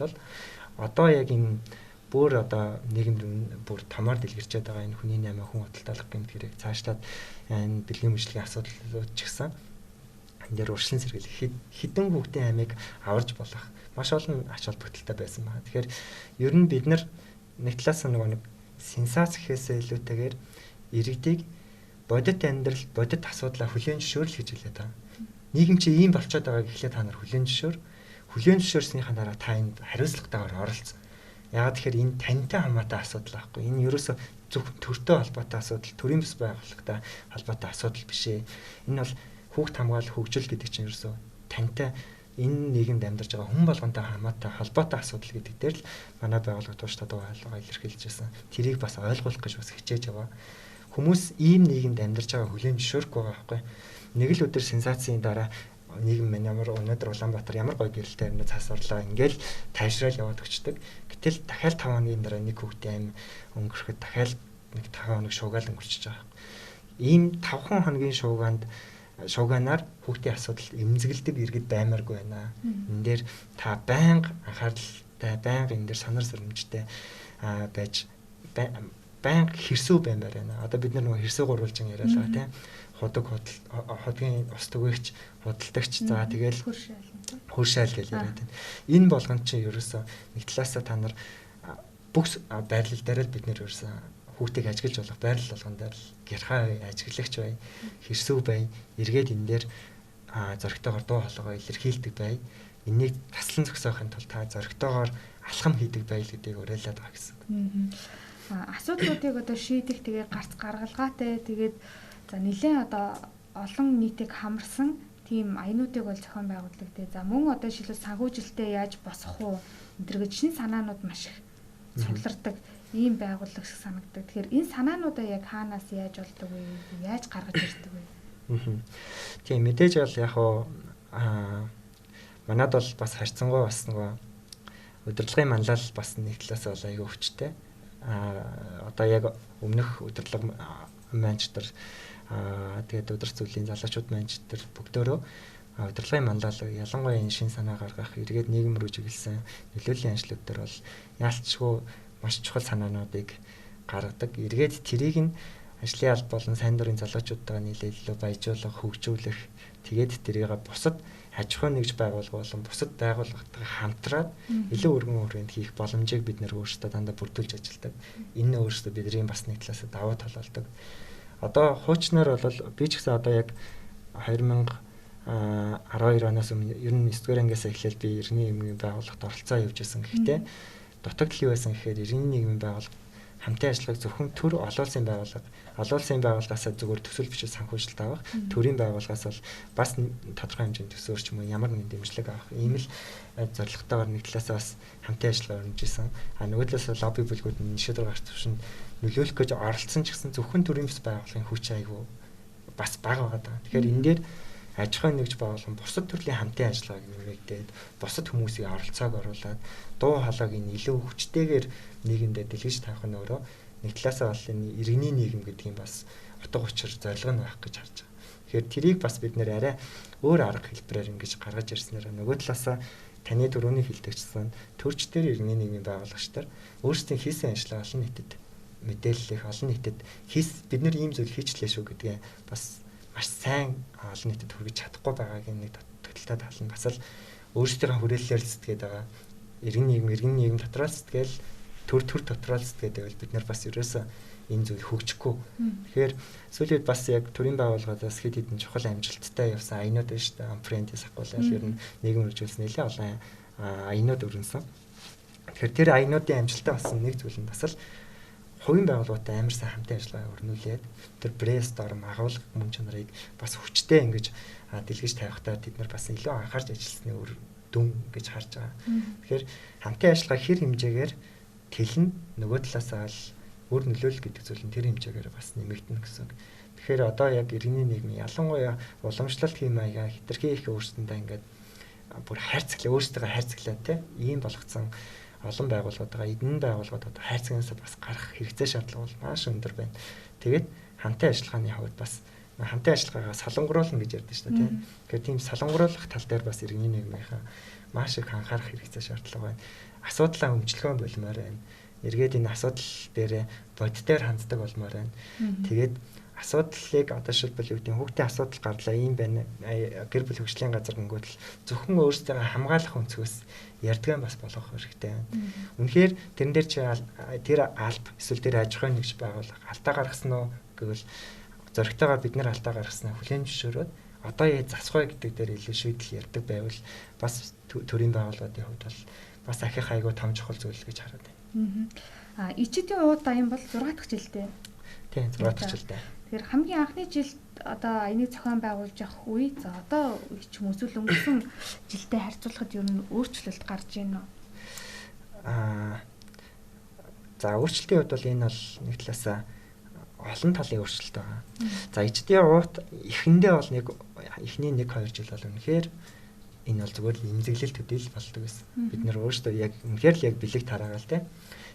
одоо яг энэ бүр одоо нийгэмд бүр томоор дэлгэрчээд байгаа энэ хүний наймаа хүн худалдаалах гэмт хэрэг цаашлаад энэ бэлгийн мөчлөгийн асуудлууд ч гэсэн энэ дээр урьдчилан сэргийлэх хэдэн хүүхдийн амийг аварж болох маш олон ач холбогдолтой байсан байна. Тэгэхээр ер нь бид нар нэг талаас нь нөгөө нэг сенсац гэхээсээ илүүтэйгээр иргэдийг бодит амьдрал, бодит асуудлаа хүлээн зөвшөөрөл гэж хэлээд байгаа. Нийгэм чи ийм болчиход байгааг эхлээд та нар хүлээн зөвшөөр. Хүлээн зөвшөөрснийхаа дараа та энд хариуцлагатайгаар оролц. Яагаад тэгэхээр энэ тантай хамаатай асуудал байхгүй. Энэ ерөөсөө зөвхөн төртэй холбоотой асуудал, төрийн бус байгууллагатай холбоотой асуудал биш ээ. Энэ бол хүүхд хамгаалал, хөгжил гэдэг чинь ерөөсөө тантай энэ нийгэмд амьдарч байгаа хүн болгонтой хамаатай холбоотой асуудал гэдэг дээр л манай байгууллага тууштай дуу хоолойгоо илэрхийлж байсан. Тэрийг бас ойлгуулах гэж бас хичээж байгаа. Хүмүүс ийм нийгэмд амьдарч байгаа хүлээн зөвшөөрөхгүй байгаа байхгүй. Нэг л өдөр сенсацийн дараа нийгэм маань ямар өнөөдөр Улаанбаатар ямар гоё гэрэлтэй амьд цаас орлоо ингээл тайвшраал яваад өчтдөг. Гэтэл дахиад 5 хоногийн дараа нэг хүүхдийн ам өнгөрөхөд дахиад нэг 5 хоног шуугаал өнгөрчихөж байгаа. Ийм 5 хоногийн шуугаанаар хүүхдийн асуудал эмзэгэлдэг иргэд баймааргүй байна. Энэ дээр та байнга анхааралтай, байнга энэ дээр санар сөрөмжтэй байж байнга хэрсүү баймаар байна. Одоо бид нар нөгөө хэрсүү гурвалжин яриад байгаа тийм. Худаг худгийн ус түгээгч, худалдагч, за тэгэл хөршаал гэж яриад байна. Энэ болгон чинь ерөөсөө нэг талаасаа та нар бүх байрлал дээр л бид нэр ерөөсөө хүүхдийг ажиглаж болох байрлал болгон дээр л гярхай бай, ажиглагч бай, хэрсүү бай, эргээд энэ дээр зоригтойгоор дуу хоолойгоо илэрхийлдэг бай. Энийг таслан зогсоохын тулд та зоригтойгоор алхам хийдэг байл гэдгийг уриалаад байгаа гэсэн.
Асуудлуудыг одоо шийдэх тэгээ гарц гаргалгаатай тэгээд за нэлээд одоо олон нийтийг хамарсан тийм аянуудыг бол зохион байгуулдаг те. За мөн одоо жишээлбэл санхүүжилтээ яаж босгох уу энэ гэж шинэ санаанууд маш их цуглардаг ийм байгууллага шиг санагддаг. Тэгэхээр энэ санаануудаа яг хаанаас яаж олдог вэ? Яаж гаргаж ирдэг вэ?
Тийм мэдээж бол яг уу манад бол бас харьцангуй бас нөгөө удирдлагын манлал бас нэг талаас бол айгүй хүчтэй. Одоо яг өмнөх удирдлага менежер тэгээд удирдах зүйлийн залуучууд менежер бүгдөө удирдлагын манлал ялангуяа энэ шин санаа гаргах, эргээд нийгэм рүү чиглэсэн нөлөөллийн ажлууд дээр бол яалтчгүй маш чухал санаануудыг гаргадаг. Эргээд тэрийг нь ажлын алба болон сайн дурын залуучуудтайгаа нийлээд илүү баяжуулах, хөгжүүлэх, тэгээд тэрийг бусад аж ахуйн нэгж байгууллага болон бусад байгууллагатайгаа хамтраад илүү өргөн хүрээнд хийх боломжийг бид нэр өөрсдөө дандаа бүрдүүлж ажилладаг. Энэ нь өөрсдөө бидний бас нэг талаас давуу тал болдог. Одоо хуучнаар бол би ч гэсэн одоо яг 2012 оноос өмнө ер нь 9 дугаар ангиас эхлээл би иргэний нийгмийн байгууллагт оролцоо явж байсан. Гэхдээ дутагдал юу байсан гэхээр иргэний нийгмийн байгууллага хамтын ажиллагааг зөвхөн төр олон улсын байгууллага, олон улсын байгууллагаасаа зүгээр төсөл бичиж санхүүжилт авах, төрийн байгууллагаас бол бас тодорхой хэмжээний төсөөр ч юм уу ямар нэгэн дэмжлэг авах ийм л зорилготойгоор нэг талаасаа бас хамтын ажиллагаа өрнөжсэн. А нөгөө талаас лобби бүлгүүд нь шийдвэр гаргах түвшинд нөлөөлөх гэж оролцсон ч гэсэн зөвхөн төрийн бус байгууллагын хүч айгүй бас бага байгаа даа. Тэгэхээр энэ дээр аж ахуйн нэгж байгуулган бусад төрлийн хамтын ажиллагааг нэмэгдээд бусад хүмүүсийн оролцоог оруулаад дуу хоолойг нь илүү хүчтэйгээр нийгэмдээ дэлгэж тавих нь өөрөө нэг талаасаа бол энэ иргэний нийгэм гэдгийн бас утга учир зорилго нь байх гэж харж байгаа. Тэгэхээр тэрийг бас бид нэр арай өөр арга хэлбэрээр ингэж гаргаж ирснээр нөгөө талаасаа таны дөрөвний хэлдэгчсэн төрч дээр иргэний нийгмийн байгуулагч нар өөрсдийн хийсэн ажлаа олон нийтэд мэдээллэх, олон нийтэд хийс бид нар ийм зүйл хийчлээ шүү гэдгээ бас маш сайн олон нийтэд хүргэж чадахгүй байгаагийн нэг тогтолтой тал нь бас л өөрсдийнхөө хүрээллээр сэтгээд байгаа. Иргэн нийгэм дотроо сэтгээл төр дотроо сэтгээд байвал бид нар бас ерөөсөө энэ зүйл хөгжихгүй. Тэгэхээр сүүлийн үед бас яг төрийн байгууллагаас хэд хэдэн чухал амжилттай явсан аянууд байна шүү дээ. Амфрендис ахгуулал ер нь нийгэм үржүүлсэн нэлээд олон аянууд өрнөсөн. Тэгэхээр тэр аянуудын амжилттай болсон нэг зүйл нь бас л хувийн байгууллагуудтай амар сайн хамтын ажиллагаа өрнүүлээд тэр брейнсторм агуулга мөн чанарыг бас хүчтэй ингэж дэлгэж тавихтаа тэд нар бас илүү анхаарч ажилласны үр дүн гэж харж байгаа. Тэгэхээр хамтын ажиллагаа хэр хэмжээгээр тэлнэ, нөгөө талаасаа л үр нөлөөлөл гэдэг зүйл нь тэр хэмжээгээр бас нэмэгдэнэ гэсэн. Тэгэхээр одоо яг иргэний нийгмийн ялангуяа уламжлалт хийм маягаа хэтэрхий их өөрсөндөө ингээд бүр хайрцаглаа, өөрсдөө хайрцаглаа те ийм болгоцсон олон байгууллагууд байгаа. Эдэн байгууллагууд одоо хайрцагнасаа бас гарах хэрэгцээ шаардлага бол маш өндөр байна. Тэгээд хамтын ажиллагааны хувьд бас хамтын ажиллагаагаа солонгоруулна гэж ярьдаг шүү дээ тийм. Тэгэхээр тийм солонгоруулах тал дээр бас иргэний нийгмийнхаа маш их анхаарах хэрэгцээ шаардлага байна. Асуудлаа өмчлөгөн болмоор байна. Эргээд энэ асуудал дээрээ бодитоор ханддаг болмоор байна. Тэгээд асуудлыг одоо жишээлбэл юу гэдэг нь хүүхдийн асуудал гарлаа ийм байна. Гэр бүл хөгжлийн газар гингүүтэл зөвхөн өөрсдөө хамгаалах өнцгөөс ярьдгаа бас болгох хэрэгтэй байна. Үнэхээр тэрэн дээр чи тэр алба эсвэл тэр аж ахуйн нэгж байгууллага алдаа гаргасан уу гэвэл зоригтойгоор бид нэр алдаа гаргаснаа хүлээн зөвшөөрөөд одоо яа засах вэ гэдэг дээр илүү шийдэл ярьдаг байвал бас төрийн байгууллагын хувьд бол бас ахих айгүй том чухал зүйл гэж хараад байна.
А ичидийн ууд аян бол 6 дахь жилдээ.
Тийм 6 дахь жилдээ.
Тэгэхээр хамгийн анхны жилд одоо аяны зохион байгуулж явах үе за одоо ч юм эсвэл өнгөрсөн жилдээ харьцуулахад ер нь өөрчлөлт гарч байна уу?
За өөрчлөлтийн хувьд бол энэ бол нэг талаасаа олон талын өөрчлөлт байгаа. За ичдийн уут эхэндээ бол нэг эхний 1-2 жил бол үнэхээр энэ бол зүгээр л эмзэглэл төдийл болдог байсан. Бид нэр өөрсдөө яг үнэхээр л яг бэлэг тараагаал те.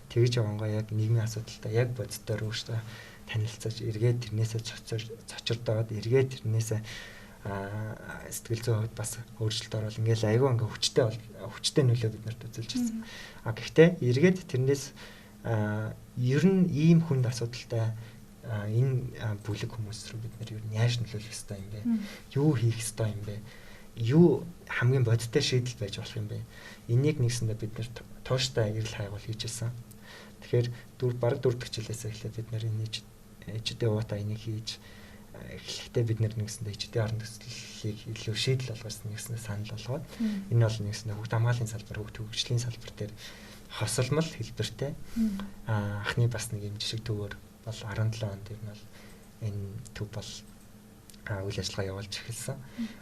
Тэгж явангаа яг нийгмийн асуудалтай яг бодитоор өөрсдөө танилцаж эргээд тэрнээсээ цочирдоод эргээд тэрнээсээ сэтгэл зүйн хувьд бас өөрчлөлт орвол ингээл айгүй ингээ хүчтэй нөлөө бид нарт үзүүлж байсан. А гэхдээ эргээд тэрнээс ер нь ийм хүнд асуудалтай энэ бүлэг хүмүүс рүү бид нар ер нь яаж нөлөөлөх ёстой юм бэ? Юу хийх ёстой юм бэ? Юу хамгийн бодиттой шийдэл байж болох юм бэ? Энийг нэгсэндээ бид нар тууштай эрэл хайгуул хийж ирсэн. Тэгэхээр бараг 4 дахь жилээс эхлээд бид нар энэ ичдээ уута энийг хийж эхлэхдээ бид нар нэгсэндээ ичдээ орон төслийг илүү шийдэл болгосон нэгсэндээ санал болгоод энэ бол нэгсэндээ хүүхд хамгааллын салбар, хүүхд хөгжлийн салбар дээр хосолмол хэлбэртэй анхны бас нэг юм жишг төвөөр бол 17 онд ер нь бол энэ төв бол үйл ажиллагаа явуулж эхэлсэн.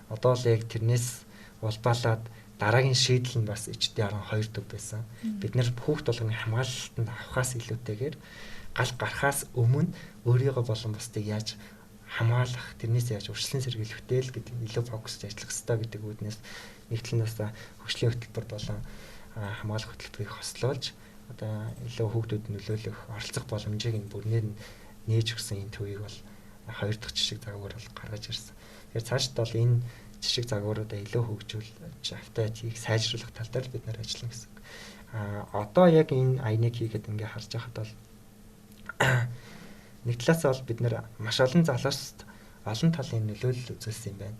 Одоо л яг тэрнээс улбаалаад дараагийн шийдэл нь бас ичдээ 12 төв байсан. Бид нэр хүүхд болгоны хамгаалалтанд авахаас илүүтэйгээр гал гарахаас өмнө өөрийгөө болон бусдыг яаж хамгаалах, тэрнээс яаж урьдчилан сэргийлэхтэй л гэдэг илүү фокусд ажиллах ёстой гэдэг үүднээс нэг талаас хөгжлийн хөтөлбөр болон хамгаалах хөтөлбөрийг хослуулж одоо илүү хүүхдүүд нөлөөлөх, оролцох боломжийг нь бүрнээр нь нээж өгсөн энэ төвийг бол 2 дахь жишг загвар бол гаргаж ирсэн. Тэгэхээр цаашд бол энэ жишг загваруудаа илүү хөгжүүлж, автаж хийх, сайжруулах тал дээр бид нар ажиллана гэсэн. Одоо яг энэ аяныг хийгээд ингээ харж байхад бол нэг талаас бол бид нар маш олон залуусд олон талын нөлөөлөл үзүүлсэн юм байна.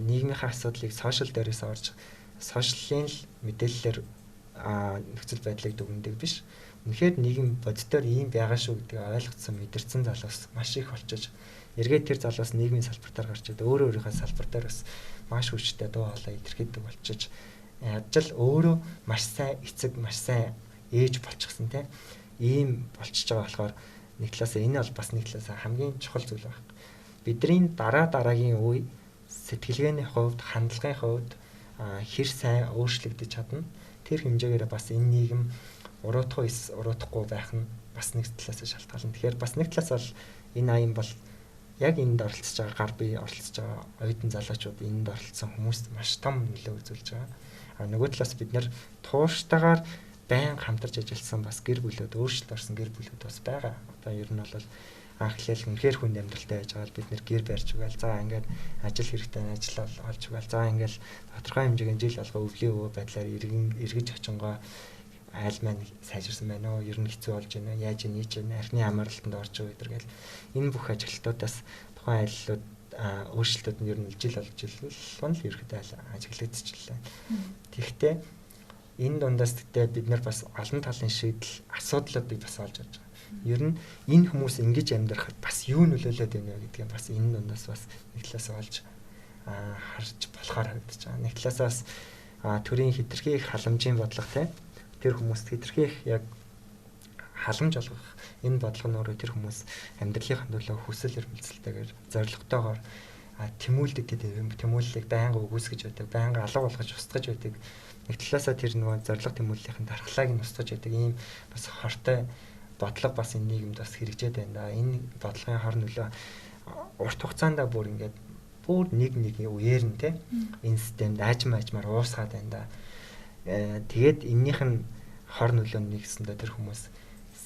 Нийгмийнхээ асуудлыг сошиал дээрээс орж, сошиалын л мэдээллээр нөхцөл байдлыг дүгнэдэг биш. Үнэхээр нийгэм бодитоор ийм байгаа шүү гэдгийг ойлгоцсон, мэдэрсэн залуус маш их болчиж, эргээд тэр залуус нийгмийн салбар дээр гарч ирээд өөрөө өөрийнхөө салбар дээр бас маш хүчтэй дуу хоолой илэрхийлдэг болчиж, ажил өөрөө маш сайн эцэг, маш сайн ээж болчихсон те. Ийм болчихж байгаа болохоор нэг талаас энэ бол бас нэг талаас хамгийн чухал зүйл байна. Бидний дараа дараагийн үе сэтгэлгээний хувьд, хандлагын хувьд хэр сайн өөрчлөгдөж чадна. Тэр хэмжээгээр бас энэ нийгэм уруутах уу уруутахгүй байх нь бас нэг талаас шалтгаална. Тэгэхээр бас нэг талаас бол энэ аян бол яг энд оролцож байгаа гар бие оролцож байгаа оюутан залуучууд энд оролцсон хүмүүст маш том нөлөө үзүүлж байгаа. А нөгөө талаас бид нэр тууштайгаар байн хамтарч ажилласан бас гэр бүлүүд, өөрчлөлт орсон гэр бүлүүд бас байгаа. Одоо ер нь бол анх эхлээл үнэхээр хүнд амьдралтай байж байгаа л бид нэр гэр барьж өгөөл. За ингээд ажил хэрэгтэй ажил олж өгөөл. За ингээд тодорхой хэмжээний жил болгоо өвлийн өвөө байдлаар эргэж очингоо айл маань сайжирсан байна уу? Ер нь хэцүү болж байна. Яаж нээж байна? Архины хамаарлалтанд орж байгаа гэдэг гэл энэ бүх ажилтнуудаас тухайн айлууд өөрчлөлтүүд нь ер нь жил болж жил л ерөөхдөө ажиглагдчихлаа. Тэгэхдээ энэ дундаас тэгтээ бид нар бас олон талын шийдэл асуудлуудыг бас олж авч байгаа. Ер нь энэ хүмүүс ингэж амьдрахад бас юу нөлөөлөд байна вэ гэдгийг бас энэ дундаас бас нэг талаас олж харж болохоор харагдаж байгаа. Нэг талаас бас төрийн хэтэрхий их халамжийн бодлого те тэр хүмүүст хэтэрхий их яг халамж олгох энэ бодлого нь өөрөө тэр хүмүүс амьдралынхаа төлөө хүсэл эрмэлзэлтэйгээр зорилготойгоор тэмүүлдэг тэмүүллийг байнга үгүйсгэж байдаг, байнга алга болгож устгаж байдаг. Нэг талаасаа тэр нөгөө зорилго тэмүүллийнхэн дархлааг нь устгаж байдаг ийм бас хортой бодлого бас энэ нийгэмд бас хэрэгжээд байна да. Энэ бодлогын хор нөлөө урт хугацаанд бүр ингээд бүр нэг нэг үеэр нь те энэ системд аажим аажмаар уусгаад байна да. Тэгээд эннийх нь хор нөлөө нь нэгсэндээ тэр хүмүүс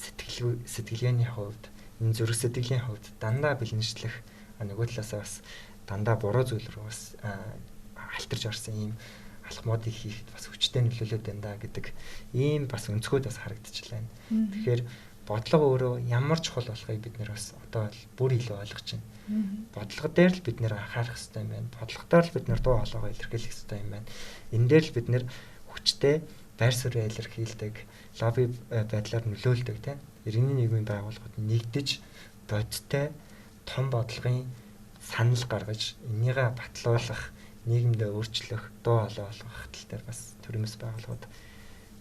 сэтгэлгээний хувьд энэ зүрх сэтгэлийн хувьд дандаа бэлэншлэх, нөгөө талаасаа бас дандаа буруу зүйл рүү бас алтарч орсон ийм алхмуудыг хийхэд бас хүчтэй нөлөөлөд байна да гэдэг ийм бас өнцгүүд бас харагдчихлаа. Тэгэхээр бодлого өөрөө ямар чухал болохыг бид нэр бас одоо бүр илүү ойлгож байна. Бодлого дээр л бид нэр анхаарах хэрэгтэй юм байна. Бодлого дээр л бид нэр дуу хоолойгоо илэрхийлэх хэрэгтэй юм байна. Энэ дээр л бид нэр хүчтэй байр суурь илэрхийлдэг, лобби байдлаар нөлөөлдөг тийм иргэний нийгмийн байгууллагууд нэгдэж бодиттой том бодлогын санал гаргаж энийгээ батлуулах, нийгэмдээ өөрчлөх, дуу хоолой олгох тал дээр бас төрийн бас байгууллагууд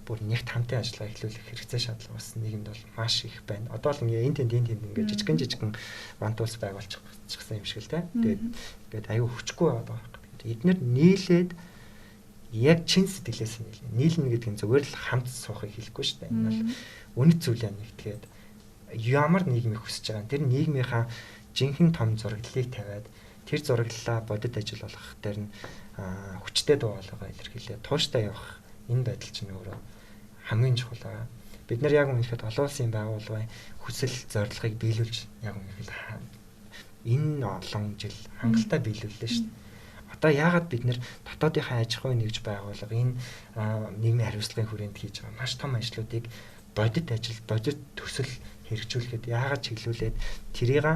бүр нэгт хамтын ажиллагаа эхлүүлэх хэрэгцээ шаардлага бас нийгэмд бол маш их байна. Одоо л ингээ энэ тэнд ингээ жижигэн вантуулс байгуулчихсан юм шиг л те. Тэгээд ингээд аюу хүчгүй байгаа байхгүй. Эднэр нийлээд яг чин сэтгэлээс нийлнэ. Нийлнэ гэдэг нь зүгээр л хамт суухыг хэлэхгүй шүү дээ. Энэ бол үнэт зүйлээ нэгтгээд ямар нийгмийг хүсэж байгаа. Тэр нийгмийнхаа жинхэнэ том зураглалыг тавиад тэр зураглалаа бодит ажил болгох дээр нь хүчтэй дуу хоолойгоо илэрхийлээ. Тууштай явах энэ байдал чинь өөрөө хамгийн чухал байгаа. Бид нар яг үнэхээр олон улсын байгууллагын хүсэл зорилгыг биелүүлж яг үнэхээр энэ олон жил хангалттай биелүүллээ шүү дээ. Одоо яагаад бид нэр дотоодынхаа аж ахуйн нэгж байгууллага энэ нийгмийн хариуцлагын хүрээнд хийж байгаа маш том ажлуудыг бодит ажил, бодит төсөл хэрэгжүүлэхэд яагаад чиглүүлээд тэрийг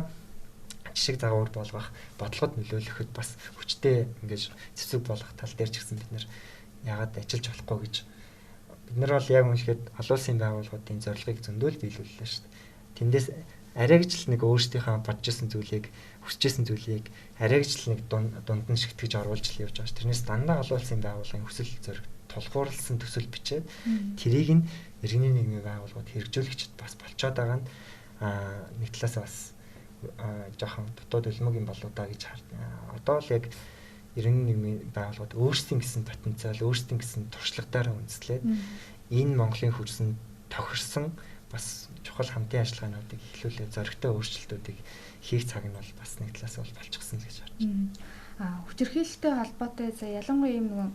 жишг загвар болгох, бодлогод нөлөөлөхөд бас хүчтэй ингэж цэцэг болгох тал дээр ч гэсэн бид нэр яагаад ажиллаж болохгүй гэж бид нар бол яг үнэхээр олон улсын байгууллагуудын зорилгыг зөндөөл биелүүллээ шүү дээ. Тэндээс арай гэж л нэг өөрсдийнхөө бодож исэн зүйлийг, хүсэж исэн зүйлийг арай гэж л нэг дунд нь шигтгэж оруулж л явж байгаа ш. Тэрнээс дандаа олон улсын байгууллагын хүсэл зориг тулгуурласан төсөл бичээд тэрийг нь иргэний нийгмийн байгууллагууд хэрэгжүүлэгчд бас болцоод байгаа нь нэг талаас бас жоохон дутуу дүлмэг юм болоо да гэж харна. Одоо л яг иргэний нийгмийн байгууллагууд өөрсдийн гэсэн потенциал, өөрсдийн гэсэн туршлагатаараа үндэслээд энэ Монголын хөрсөнд тохирсон бас чухал хамтын ажиллагаануудыг эхлүүлээ зоригтой өөрчлөлтүүдийг хийх цаг нь бол бас нэг талаас бол болчихсон л гэж харж
байна. Хүчирхийлэлтэй холбоотой за ялангуяа юм нөгөө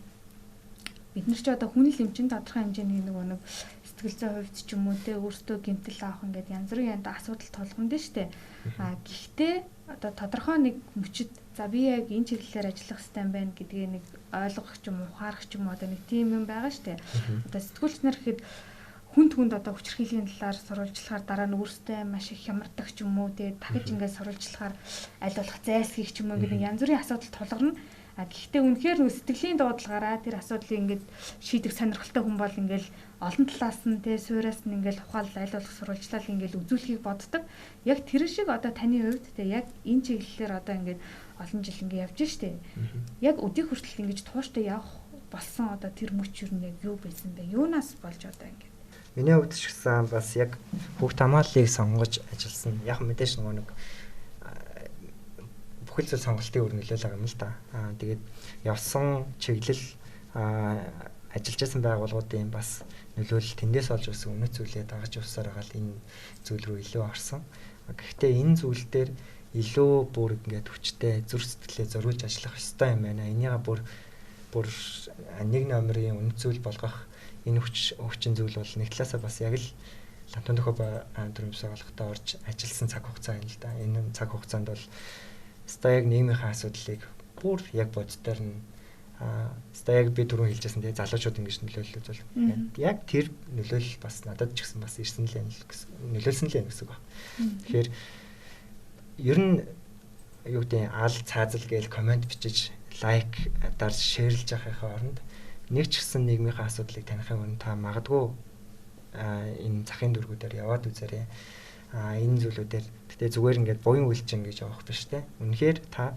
бид нар ч одоо хүн л юм чинь тодорхой хэмжээний нөгөө нэг сэтгэл зүйн хувьд ч юм уу те өөртөө гэмтэл авах ингээд янз бүрийн асуудал тулгамд нь штэ. Гэхдээ одоо тодорхой нэг мөчид за би яг энэ чиглэлээр ажиллах хэрэгтэй юм байна гэдгээ нэг ойлгох ч юм уу ухаарах ч юм уу одоо нэг тийм юм байгаа штэ. Одоо сэтгүүлч нар гэхэд хүнд хүнд одоо хүчирхийллийн талаар сурвалжлахаар дараа нь өөрсдөө маш их хямардаг ч юм уу те дахиж ингээд сурвалжлахаар аль болох зайлсхийх ч юм уу ингээд янз бүрийн асуудал тулгарна. Гэхдээ үнэхээр нөө сэтгэлийн дуудлагаараа тэр асуудлыг ингээд шийдэх сонирхолтой хүн бол ингээд олон талаас нь те суураас нь ингээд ухаал аль болох сурвалжлал ингээд үзүүлэхийг боддог. Яг тэр шиг одоо таны хувьд те яг энэ чиглэлээр одоо ингээд олон жил ингээд явж штэ. Яг өдийг хүртэл ингээд тууштай явах болсон одоо тэр мөч юу нэг юу байсан бэ? Юунаас болж одоо ингээд?
Миний хувьд ч гэсэн бас яг хүүхд хамгааллыг сонгож ажилласан. Яг мэдээж нөгөө нэг бүхэл зүйл сонголтын үр нөлөөл байгаа юм л да. Тэгээд явсан чиглэл ажиллаж байсан байгууллагуудын бас нөлөөлөл тэндээс олж өссөн үнэт зүйлээ дагаж явсаар байгаа л энэ зүйл рүү илүү орсон. Гэхдээ энэ зүйл дээр илүү бүр ингээд хүчтэй зүрх сэтгэлээ зориулж ажиллах ёстой юм байна. Энийгээ бүр нэг номерын үнэт зүйл болгох энэ хүчин зүйл бол нэг талаасаа бас яг л Лантун дөхөө төрийн бус байгууллагатаа орж ажилласан цаг хугацаа юм л да. Энэ цаг хугацаанд бол өстой яг нийгмийнхаа асуудлыг бүр яг боддоор нь өстой яг би түрүүн хэлжсэн тэгээ залуучууд ингэж нөлөөлөл зүйл. Яг тэр нөлөөлөл бас надад ч гэсэн бас ирсэн л юм л гэсэн нөлөөлсөн л юм гэсэн үг байна. Тэгэхээр ер нь юу гэдэг ал цаазал гээл комент бичиж лайк дарж шеэрлж явахын оронд нэг ч гэсэн нийгмийнхээ асуудлыг таних өмнө та магадгүй энэ захын дүүргүүдээр яваад үзээрэй. Энэ зүйлүүдээр гэтээ зүгээр ингээд буян үйлчин гэж явах биш те. Үнэхээр та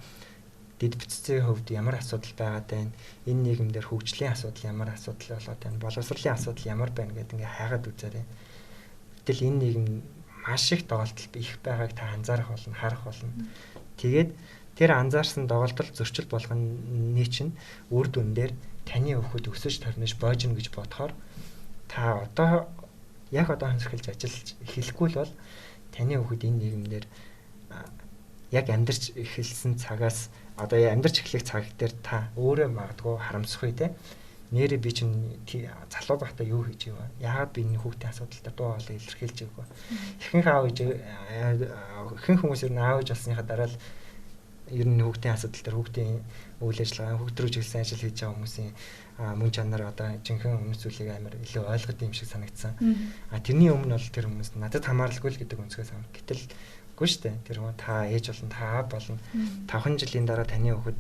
дэд бүтцийн хувьд ямар асуудал байгаад байна? Энэ нийгэмдэр хөгжлийн асуудал ямар асуудал болоод байна? Боловсролын асуудал ямар байна гэдээ ингээ хайгаад үзээрэй. Гэтэл энэ нийгэм маш их доголдол их байгааг та анзаарах болно, харах болно. Тэгээд тэр анзаарсан доголдол зөрчил болгоны чинь үр дүн дээр таны өхөд өсөж торнож боожно гэж бодохоор та одоо яг одоо хөнсгөлж ажиллаж эхлэхгүй л бол таны өхөд энэ нийгэмдэр яг амьдарч эхэлсэн цагаас одоо амьдарч эхлэх цаг дээр та өөрөө магадгүй харамсахгүй те. Нэрээ би чинь залуу байхдаа юу хийж ив? Яагаад би энэ хүүхдийн асуудалтай дуу хоолой илэрхийлж ив? Ихэнх аав ээж ихэнх хүмүүс ер нь аав ээж болсныхаа дараа л ер нь хүүхдийн асуудал дээр хүүхдийн үйл ажиллагаа, хүүхд рүү чиглэсэн ажил хийж байгаа хүмүүсийн мөн чанар одоо жинхэнэ өмнө зүйлийг амар илүү ойлгоод юм шиг санагдсан. Тэрний өмнө бол тэр хүмүүс надад хамааралгүй л гэдэг өнцгөөс авна. Гэтэл үгүй шүү дээ. Тэр хүн та ээж болно, та аав болно. 5 жилийн дараа таны хүүхэд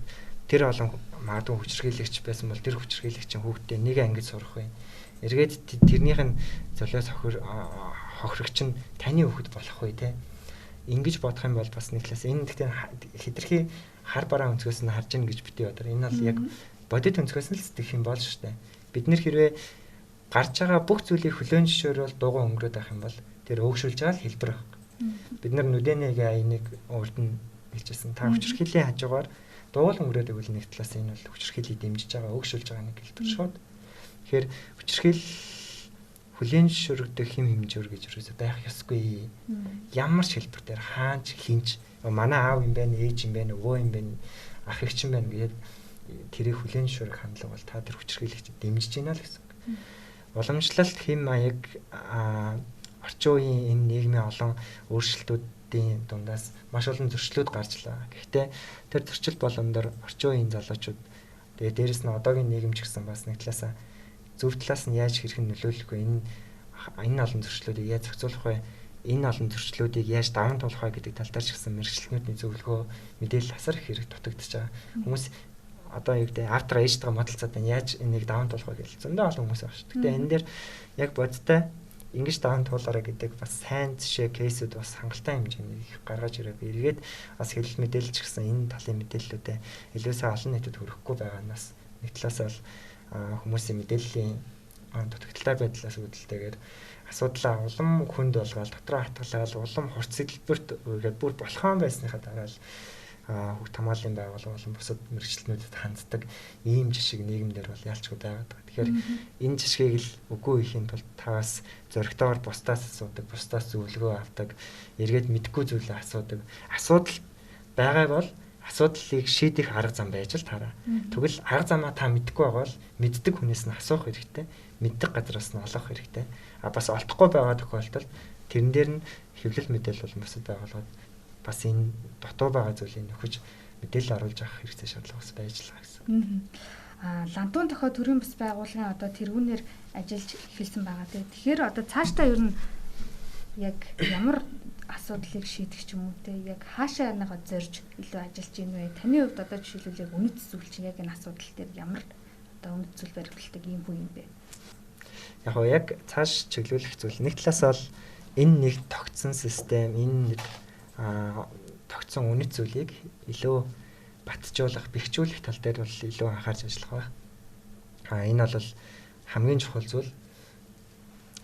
тэр олон магадгүй хүчирхийлэгч байсан бол тэр хүчирхийлэгчийн хүүхдээ нэг ангид сурах бай. Эргээд тэрнийх нь золиос хохирогч нь таны хүүхэд болох бай те. Ингэж бодох юм бол бас нэг талаас энэ гэхдээ хэтэрхий хар бараа өнцгөөс нь харж ийн гэж битгий бодоор. Энэ бол яг бодит өнцгөөс нь л сэтгэх юм бол шүү дээ. Бид нэр хэрвээ гарч байгаа бүх зүйлийг хүлээн зөвшөөрвөл дууган өнгөрөөд байх юм бол тэр өөгшүүлж байгаа л хэлбэр баг. Бид нар нүдэнэгээ энийг урд нь хэлжсэн. Та хүчирхийллийн хажуугаар дугуул өнгөрөөд өгвөл нэг талаас энэ бол хүчирхийллийг дэмжиж байгаа, өөгшүүлж байгаа нэг хэлбэр шууд. Тэгэхээр хүчирхийлэл хүлээн зөвшөөрөгдөх хэм хэмжүүр гэж юусоо байх ёсгүй. Ямар ч хэлбэр дээр хаанч хинч манай аав юм байна, ээж юм байна, өвөө юм байна, ах эгч юм байна гэдэг тэрийг хүлээн зөвшөөрөх хандлага бол та тэр хүчирхийлэгчид дэмжиж байна л гэсэн үг. Уламжлалт хэм маяг орчин үеийн энэ нийгмийн олон өөрчлөлтүүдийн дундаас маш олон зөрчлүүд гарч лаа. Гэхдээ тэр зөрчил боломдор орчин үеийн залуучууд тэгээ дээрэс нь одоогийн нийгэм ч гэсэн бас нэг талаасаа зөв талаас нь яаж хэрхэн нөлөөлөх вэ? Энэ олон зөрчлүүдийг яаж зохицуулах вэ? Энэ олон зөрчлүүдийг яаж даван туулах вэ гэдэг тал дээр ч гэсэн мэргэжилтнүүдний зөвлөгөө мэдээлэл асар их хэрэг дутагдчихж байгаа. Хүмүүс одоо юу гэдэг автор ээжтэйгээ модалцаад байна. Яаж энийг даван туулах вэ гэж зөндөө олон хүмүүс байгаа шүү. Гэтэ энэ дээр яг бодтой ингэж даван туулаарай гэдэг бас сайн жишээ кейсүүд бас хангалттай хэмжээний их гаргаж ирээ. Эргээд бас хэвлэл мэдээлэл ч гэсэн энэ талын мэдээллүүдээ илүү сайн олон нийтэд хүрэхгүй байгаанаас нэг талаас бол хүмүүсийн мэдээллийн дутагдaltaй байдлаас үүдэлтэйгээр асуудлаа улам хүнд болгоод дотроо хатгалаад улам хурц хэлбэрт үргээд бүр болохоон байсныхаа дараа л хүүхд хамгааллын байгууллага болон бусад мэргэжилтнүүдэд ханддаг ийм жишг нийгэмдэр бол ялчгүй байгаад байгаа. Тэгэхээр энэ жишгийг л үгүй хийхин тулд та бас зоригтойгоор бусдаас асуудаг, бусдаас зөвлөгөө авдаг, эргээд мэдэхгүй зүйлээ асуудаг. Асуудал байгаа бол асуудлыг шийдэх арга зам байж л таараа. Тэгвэл арга замаа та мэдэхгүй байгаа бол мэддэг хүнээс нь асуух хэрэгтэй, мэддэг газраас нь олох хэрэгтэй. А бас олдохгүй байгаа тохиолдолд тэрэн дээр нь хэвлэл мэдээлэл болон бусад байгууллагууд бас энэ дутуу байгаа зүйлийг нөхөж мэдээлэл оруулж авах хэрэгцээ шаардлага бас байж л байгаа гэсэн.
Лантун тохио төрийн бас байгууллагын одоо тэргүүнээр ажиллаж эхэлсэн байгаа тийм. Тэгэхээр одоо цаашдаа ер нь яг ямар асуудлыг шийдэх ч юм уу те яг хаашаа нэгэ зорж илүү ажиллаж гин вэ? Таны хувьд одоо жишээлбэл яг үнэт зүйл чинь яг энэ асуудал дээр ямар одоо үнэт зүйл баримталдаг юм хүн юм бэ?
Яг гоо яг цааш чиглүүлэх зүйл нэг талаас бол энэ нэг тогтсон систем, энэ нэг тогтсон үнэт зүйлийг илүү батжуулах, бэхжүүлэх тал дээр бол илүү анхаарч ажиллах байх. Энэ бол хамгийн чухал зүйл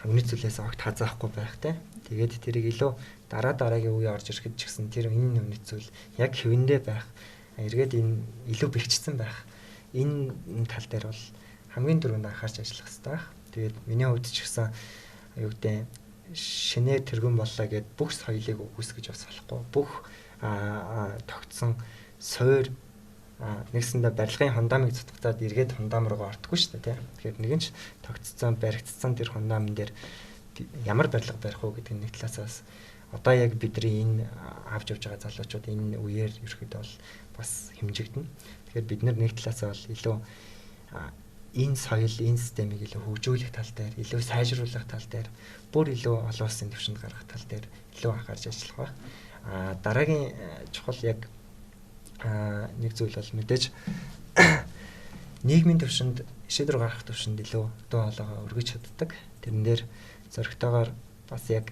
үнэт зүйлээс огт хазаахгүй байх те. Тэгээд тэрийг илүү дараа дараагийн үе орж ирэхэд ч гэсэн тэр энэ үнэт зүйл яг хэвэндээ байх, эргээд энэ илүү бэхжсэн байх. Энэ тал дээр бол хамгийн түрүүнд анхаарч ажиллах хэрэгтэй байх. Тэгээд миний хувьд ч гэсэн юу гэдэг шинээр тэргүүн боллоо гэд бүх соёлыг үгүйсгэж бас болохгүй. Бүх тогтсон суур нэгсэндээ барилгын фундамыг цутгацаад эргээд фундам руугаа ортгүй шүү дээ, тийм. Тэгэхээр нэгэн ч тогтцсон, баригдсан тэр фундамн дээр ямар барилга барих уу гэдэг нэг талаас бас одоо яг бидний энэ авч явж байгаа залуучууд энэ үеэр ерөөхдөө бол бас хэмжигдэнэ. Тэгэхээр бид нэг талаас бол илүү энэ соёл, энэ системийг илүү хөгжүүлэх тал дээр, илүү сайжруулах тал дээр, бүр илүү олон улсын түвшинд гаргах тал дээр илүү анхаарч ажиллах байх. Дараагийн чухал яг Нэг зүйл бол мэдээж нийгмийн төвшөнд шийдвэр гаргах төвшөнд илүү дуу хоолойгоо өргөж чаддаг. Тэрэн дээр зоригтойгоор бас яг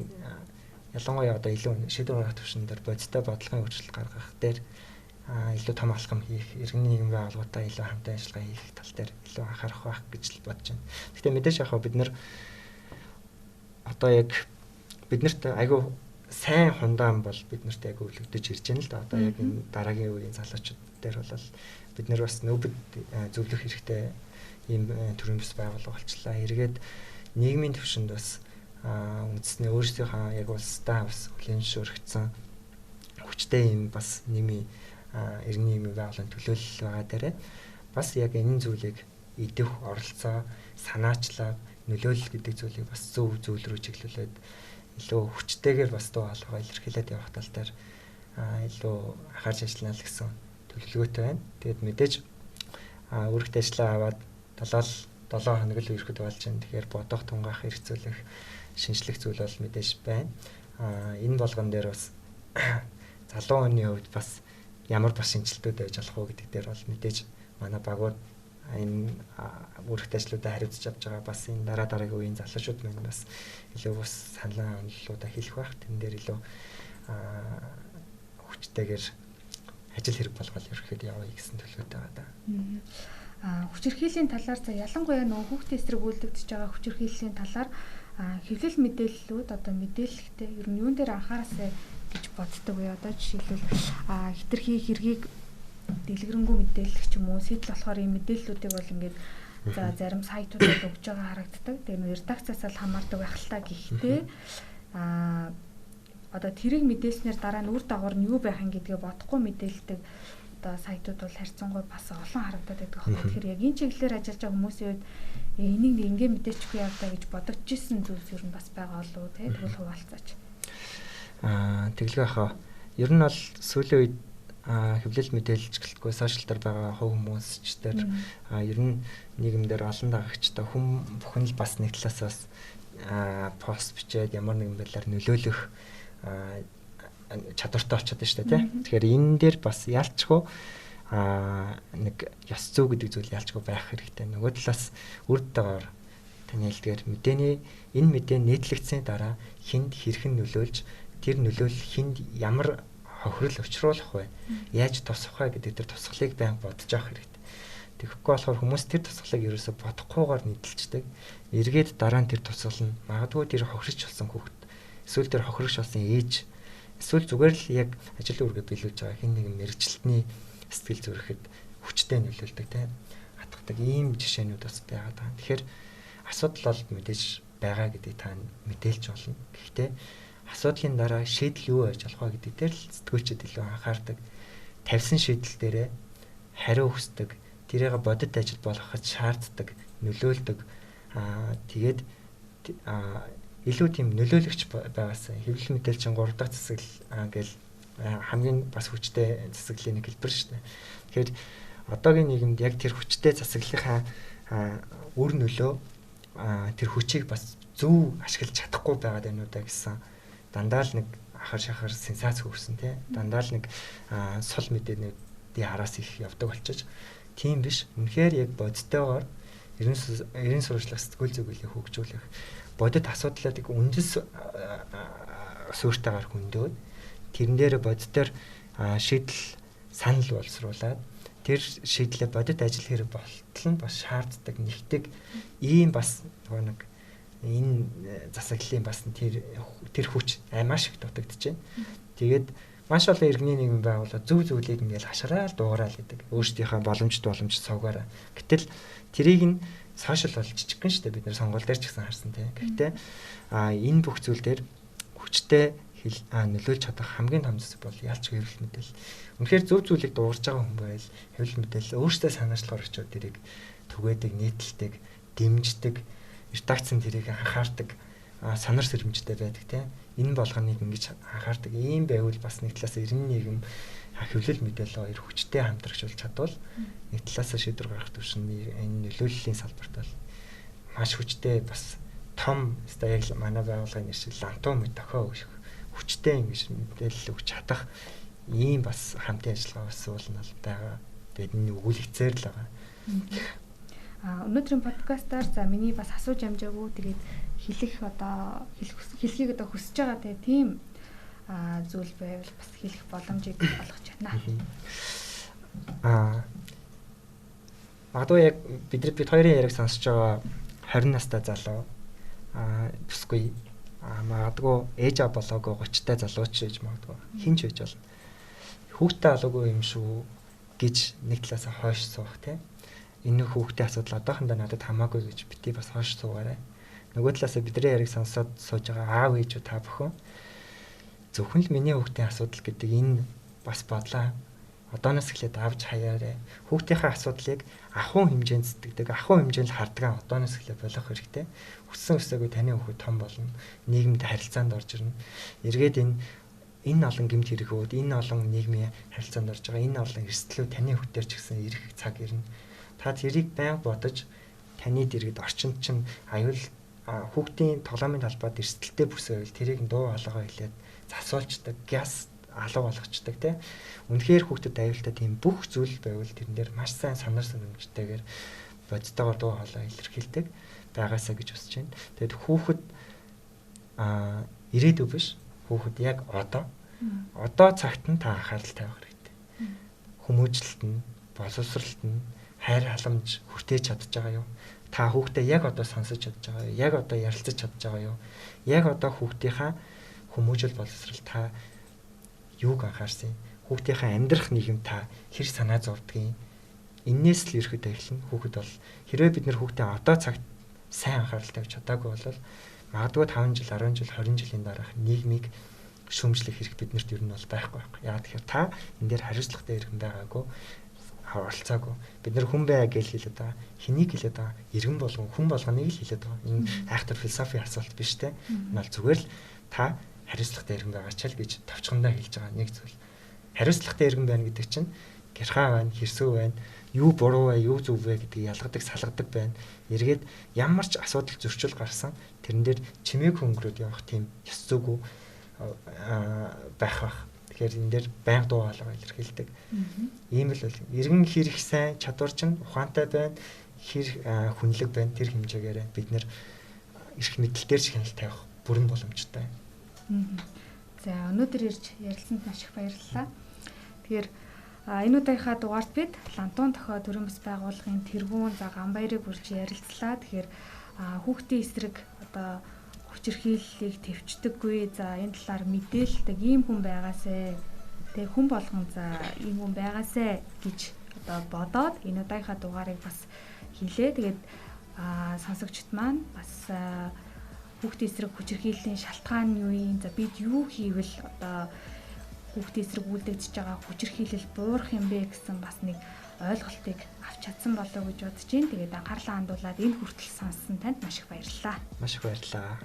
ялангуяа одоо илүү шийдвэр гаргах төвшин дээр бодиттой бодлогын өөрчлөлт гаргах дээр илүү том алхам хийх, иргэний нийгмийн байгууллагуудаа илүү хамтан ажиллагаа хийх тал дээр илүү анхаарах байх гэж л бодож байна. Гэхдээ мэдээж яг бид нар одоо яг биднэрт айгүй сайн хундаан бол биднэрт айгүй өвлөгдөж ирж байна л да. Одоо яг энэ дараагийн үеийн залуучууд дээр бол бид нар бас нөөбөд зөвлөх хэрэгтэй ийм төрийн бус байгууллага болчлаа. Эргээд нийгмийн төвшөнд бас үндэсний өөрсдийнхөө яг улсдаа бас хүлээн зөвшөөрөгдсөн хүчтэй ийм бас нийгмийн иргэний нийгмийн байгууллагын төлөөлөл байгаа дээрээ бас яг энэ зүйлийг идэх, оролцоо, санаачлаа, нөлөөлөл гэдэг зүйлийг бас зөв зүйл рүү чиглүүлээд илүү хүчтэйгээр бас дуу хоолойгоо илэрхийлээд явах тал дээр илүү анхаарч ажиллана л гэсэн төлөвлөгөөтэй байна. Тэгээд мэдээж үүрэгт ажиллаа аваад 7 хоног л ирэхэд болж байна. Тэгэхээр бодох, тунгаах, эргцүүлэх, шинжлэх зүйл бол мэдээж байна. Энэ болгон дээр бас залуу хүний хувьд бас ямар бас шинжилтүүд байж болох уу гэдэг дээр бол мэдээж манай багууд энэ үүрэгт ажлуудаа хариуцж авч байгаа бас энэ дараа дараагийн үеийн залуучууд маань бас илүү бас саналаа оноллуудаа хэлэх байх. Тэн дээр илүү хүчтэйгээр ажил хэрэг болгоод ерөөхдөө явъя гэсэн төлөвлөгөөтэй байгаа даа.
Хүчирхийллийн талаар за ялангуяа нөгөө хүүхдийн эсрэг үйлдэгдэж байгаа хүчирхийллийн талаар хэвлэл мэдээллүүд одоо мэдээлэхдээ ер нь юун дээр анхаараасай гэж боддог вэ? Одоо жишээлбэл хэтэрхий хэргийг дэлгэрэнгүй мэдээлэх ч юм уу, сэтэл болохоор ийм мэдээллүүдийг бол ингээд за зарим сайтуудад өгж байгаа харагддаг. Тэгээ нөө редакцаас л хамаардаг байх л та. Гэхдээ одоо тэрийг мэдээлснээр дараа нь үр дагавар нь юу байх юм гэдгээ бодохгүй мэдээлдэг одоо сайтууд бол харьцангуй бас олон харагдаад байдаг аахгүй. Тэгэхээр яг энэ чиглэлээр ажиллаж байгаа хүмүүсийн хувьд энийг нэг ингээ мэдээчихгүй явдаа гэж бодогдчихсэн зүйлс ер нь бас байгаа болов уу те, тэгвэл хуваалцаач.
Тэглээ хаа. Ер нь бол сүүлийн үед хэвлэл мэдээлж гэлтгүй сошиал дээр байгаа хувь хүмүүс ч тэр ер нь нийгэмдэр олон дагагчтай хүн бүхэн л бас нэг талаас бас пост бичээд ямар нэгэн байдлаар нөлөөлөх чадвартай болчиход байна шүү дээ, тий. Тэгэхээр энэ дээр бас ялчгүй нэг ёс зүй гэдэг зүйл ялчгүй байх хэрэгтэй. Нөгөө талаас үр дагавар таны хэлдгээр мэдээний энэ мэдээ нийтлэгдсэний дараа хүнд хэрхэн нөлөөлж тэр нөлөөлөл хүнд ямар хохирол учруулах вэ? Яаж тусах вэ гэдэг тэр тусгалыг байнга бодож авах хэрэгтэй. Тэгэхгүй болохоор хүмүүс тэр тусгалыг ерөөсө бодохгүйгээр нийтэлчдэг. Эргээд дараа нь тэр тусгал нь магадгүй тэр хохирч болсон хүүхэд, эсвэл тэр хохирч болсон ээж, эсвэл зүгээр л яг ажил үүргээ биелүүлж байгаа хэн нэгэн мэргэжилтний сэтгэл зүрэхэд хүчтэй нөлөөлдөг, тийм хатгадаг ийм жишээнүүд бас байгаад байгаа. Тэгэхээр асуудал бол мэдээж байгаа гэдгийг та мэдээлж болно. Гэхдээ асуудлын дараа шийдэл юу байж болох вэ гэдэг дээр л сэтгүүлчид илүү анхаардаг. Тавьсан шийдэл дээрээ хариу хүсдэг, тэрийг бодит ажил болгоход шаарддаг, нөлөөлдөг. Тэгээд илүү тийм нөлөөлөгч байгаасаа хэвлэл мэдээлэл чинь 3 дахь засаглал гэл хамгийн бас хүчтэй засаглалын нэг хэлбэр шүү дээ. Тэгэхээр одоогийн нийгэмд яг тэр хүчтэй засаглалынхаа үр нөлөө тэр хүчийг бас зөв ашиглаж чадахгүй байгаад байна уу да гэсэн дандаа л нэг ахар шахар сенсац хөрсөн тий. Дандаа л нэг сул мэдээнүүдийн араас их явдаг болчих. Тийм биш. Үнэхээр яг бодтойгоор 90 сурвалжлах сэтгүүл зүгэлийг хөгжүүлэх, бодит асуудлуудыг үндэс суурьтайгаар хөндөөд тэрэн дээр бодитоор шийдэл санал боловсруулад тэр шийдлээ бодит ажил хэрэг болтол нь бас шаарддаг нэгдэг ийм бас нөгөө нэг энэ засаглалын бас тэр хүч маш их дутагдчихэв. Тэгээд маш олон иргэний нийгмийн байгууллага зөв зүйлийг ингээл хашраал дуугараал гэдэг. Өөрсдийнхөө боломжит цогоороо. Гэтэл тэрийг нь сошиал болж жижигхэн шүү дээ. Бид нэр сонгуул дээр ч гэсэн харсан тийм. Гэхдээ энэ бүх зүйл дээр хүчтэй нөлөөлж чадах хамгийн том зүсэг бол ялч хэвлэл мэдээлэл. Үнэхээр зөв зүйлийг дуугарч байгаа хүн байл хэвлэл мэдээлэл өөрсдөө санаачлахаар очиод тэрийг түгээдэг, нийтэлдэг, дэмждэг, редакцийн тэрийг анхаардаг, санар сэрэмжтэй байдаг тийм. Энэ болгоныг ингэж анхаардаг. Ийм байвал бас нэг талаас иргэн нийгэм хэвлэл мэдээлэл хоёр хүчтэй хамтрагчулж чадвал нэг талаас шийдвэр гаргах түвшин энэ нөлөөллийн салбарт бол маш хүчтэй бас том өстой яг манай байгууллагын нэр шиг лантуу мэд тохио хүчтэй ингэж мэдээлэл өгч чадах Ийм бас хамтын ажиллагаа бас уул нь бол байгаа. Тэгээд энэ өгүүлэгцээр л байгаа.
Өнөөдрийн подкастаар за миний бас асууж амжаагүй тэгээд хэлэх одоо хэлхийг одоо хүсэж байгаа тийм зүйл байвал бас хэлэх боломжийг олгож байна.
Магадгүй яг бид хоёрын яриаг сонсож байгаа 20 настай залуу бүсгүй магадгүй ээж аа болоогүй 30 тай залууч байж магадгүй хин ч байж болно. Хүүхдээ алаагүй юм шүү гэж нэг талаасаа хойш суух тийм. Энэ хүүхдийн асуудал одоохондоо надад хамаагүй гэж бити бас хойш суугаарай. Нөгөө талаасаа бидний яриаг сонсоод сууж байгаа аав ээж та бүхэн зөвхөн л миний хүүхдийн асуудал гэдэг энэ бас бодлоо одооноос эхлээд авч хаяарай. Хүүхдийнхээ асуудлыг ахуй хэмжээнд сэтгэдэг, ахуй хэмжээнд хардгаа одооноос эхлээд болох хэрэгтэй. Хүссэн хүсээгүй таны хүүхэд том болно. Нийгэмд харилцаанд орж ирнэ. Эргээд энэ олон гэмт хэрэгүүд, энэ олон нийгмийн харилцаанд орж байгаа, энэ олон эрсдлүүд таны хүүхдээр ч гэсэн ирэх цаг ирнэ. Та тэрийг байнга бодож таны дэргэд орчинд чинь аюул хүүхдийн тоглоомын талбайд эрсдэлтэй бүсээ байвал тэрийг дуу хоолойгоо хэлээд засуулцдаг, гяс алга болгочдөг тий. Үнэхээр хүүхдэд аюултай тийм бүх зүйл байвал тэрэн дээр маш сайн санар санамжтайгаар бодтойгоор дуу хоолой илэрхийлдэг байгаасаа гэж хүсэж байна. Тэгэд хүүхэд ирээдүй биш, хүүхэд яг одоо цагт нь та анхаарал тавих хэрэгтэй. Хүмүүжлэлт нь, боловсролт нь, хайр халамж хүртээж чадж байгаа юу? Та хүүхдээ яг одоо сонсож чадж байгаа юу? Яг одоо ярилцаж чадж байгаа юу? Яг одоо хүүхдийнхаа хүмүүжил боловсрол та юуг анхаарсан? Хүүхдийнхээ амьдрах нийгэм та хэр санаа зовдгийг? Эннээс л ирэхэд эхэлнэ. Хүүхэд бол хэрвээ бид нэр хүүхдээ одоо цагт сайн анхаарал тавьж чадаагүй бол магадгүй 5 жил, 10 жил, 20 жилийн дараах нийгмийг шүүмжлэх хэрэг биднэрт ер нь бол байхгүй байхгүй. Яагаад тэгэхээр та энэ дээр хариуцлагатай иргэн байгаагүй, оролцоогүй. Бид нэр хүн бай гэж хэлээд байгаа. Хэнийг хэлээд байгаа? Иргэн болгон, хүн болгоныг л хэлээд байгаа. Энэ айхтар философи асуулт биш те. Энэ бол зүгээр л та хариуцлагатай иргэн байгаа ч л гэж товчхондоо хэлж байгаа нэг зүйл. Хариуцлагатай иргэн байна гэдэг чинь гэрхаа байна, хэрсүү байна, юу буруу вэ, юу зөв вэ гэдгийг ялгадаг, салгадаг байна. Эргээд ямар ч асуудал зөрчил гарсан тэрэн дээр чимээг хөнгөрөөд явах тийм ёс зүйгүй байх бах. Тэгэхээр энэ дээр байнга дуу хоолойгоо илэрхийлдэг. Ийм л бол иргэн хэрэг сайн чадвар чинь ухаантай байна, хэр хүнлэг байна тэр хэмжээгээр бид нэр эрх мэдэл дээр ч хяналт тавих бүрэн боломжтой.
За өнөөдөр ирж ярилцсанд маш их баярлалаа. Тэгэхээр энэ удаагийнхаа дугаарт бид Лантун дохио төрийн бас байгууллагын тэргүүн за Ганбаярыг үрж ярилцлаа. Тэгэхээр хүүхдийн эсрэг одоо хүчирхийллийг төвчдөггүй. За энэ талаар мэдээлдэг ийм хүн байгаасэ. Тэг хүн болгон за ийм хүн байгаасэ гэж одоо бодоод энэ удаагийнхаа дугаарыг бас хийлээ. Тэгээд сонсогчд маань бас хүүхдийн эсрэг хүчирхийллийн шалтгаан нь юу юм? За бид юу хийвэл одоо хүүхдийн эсрэг үйлдэгдэж байгаа хүчирхийлэл буурах юм бэ гэсэн бас нэг ойлголтыг авч чадсан болоо гэж бодож байна. Тэгээд анхаарлаа хандуулад энэ хүртэл сонссон танд маш их баярлалаа.
Маш их баярлалаа.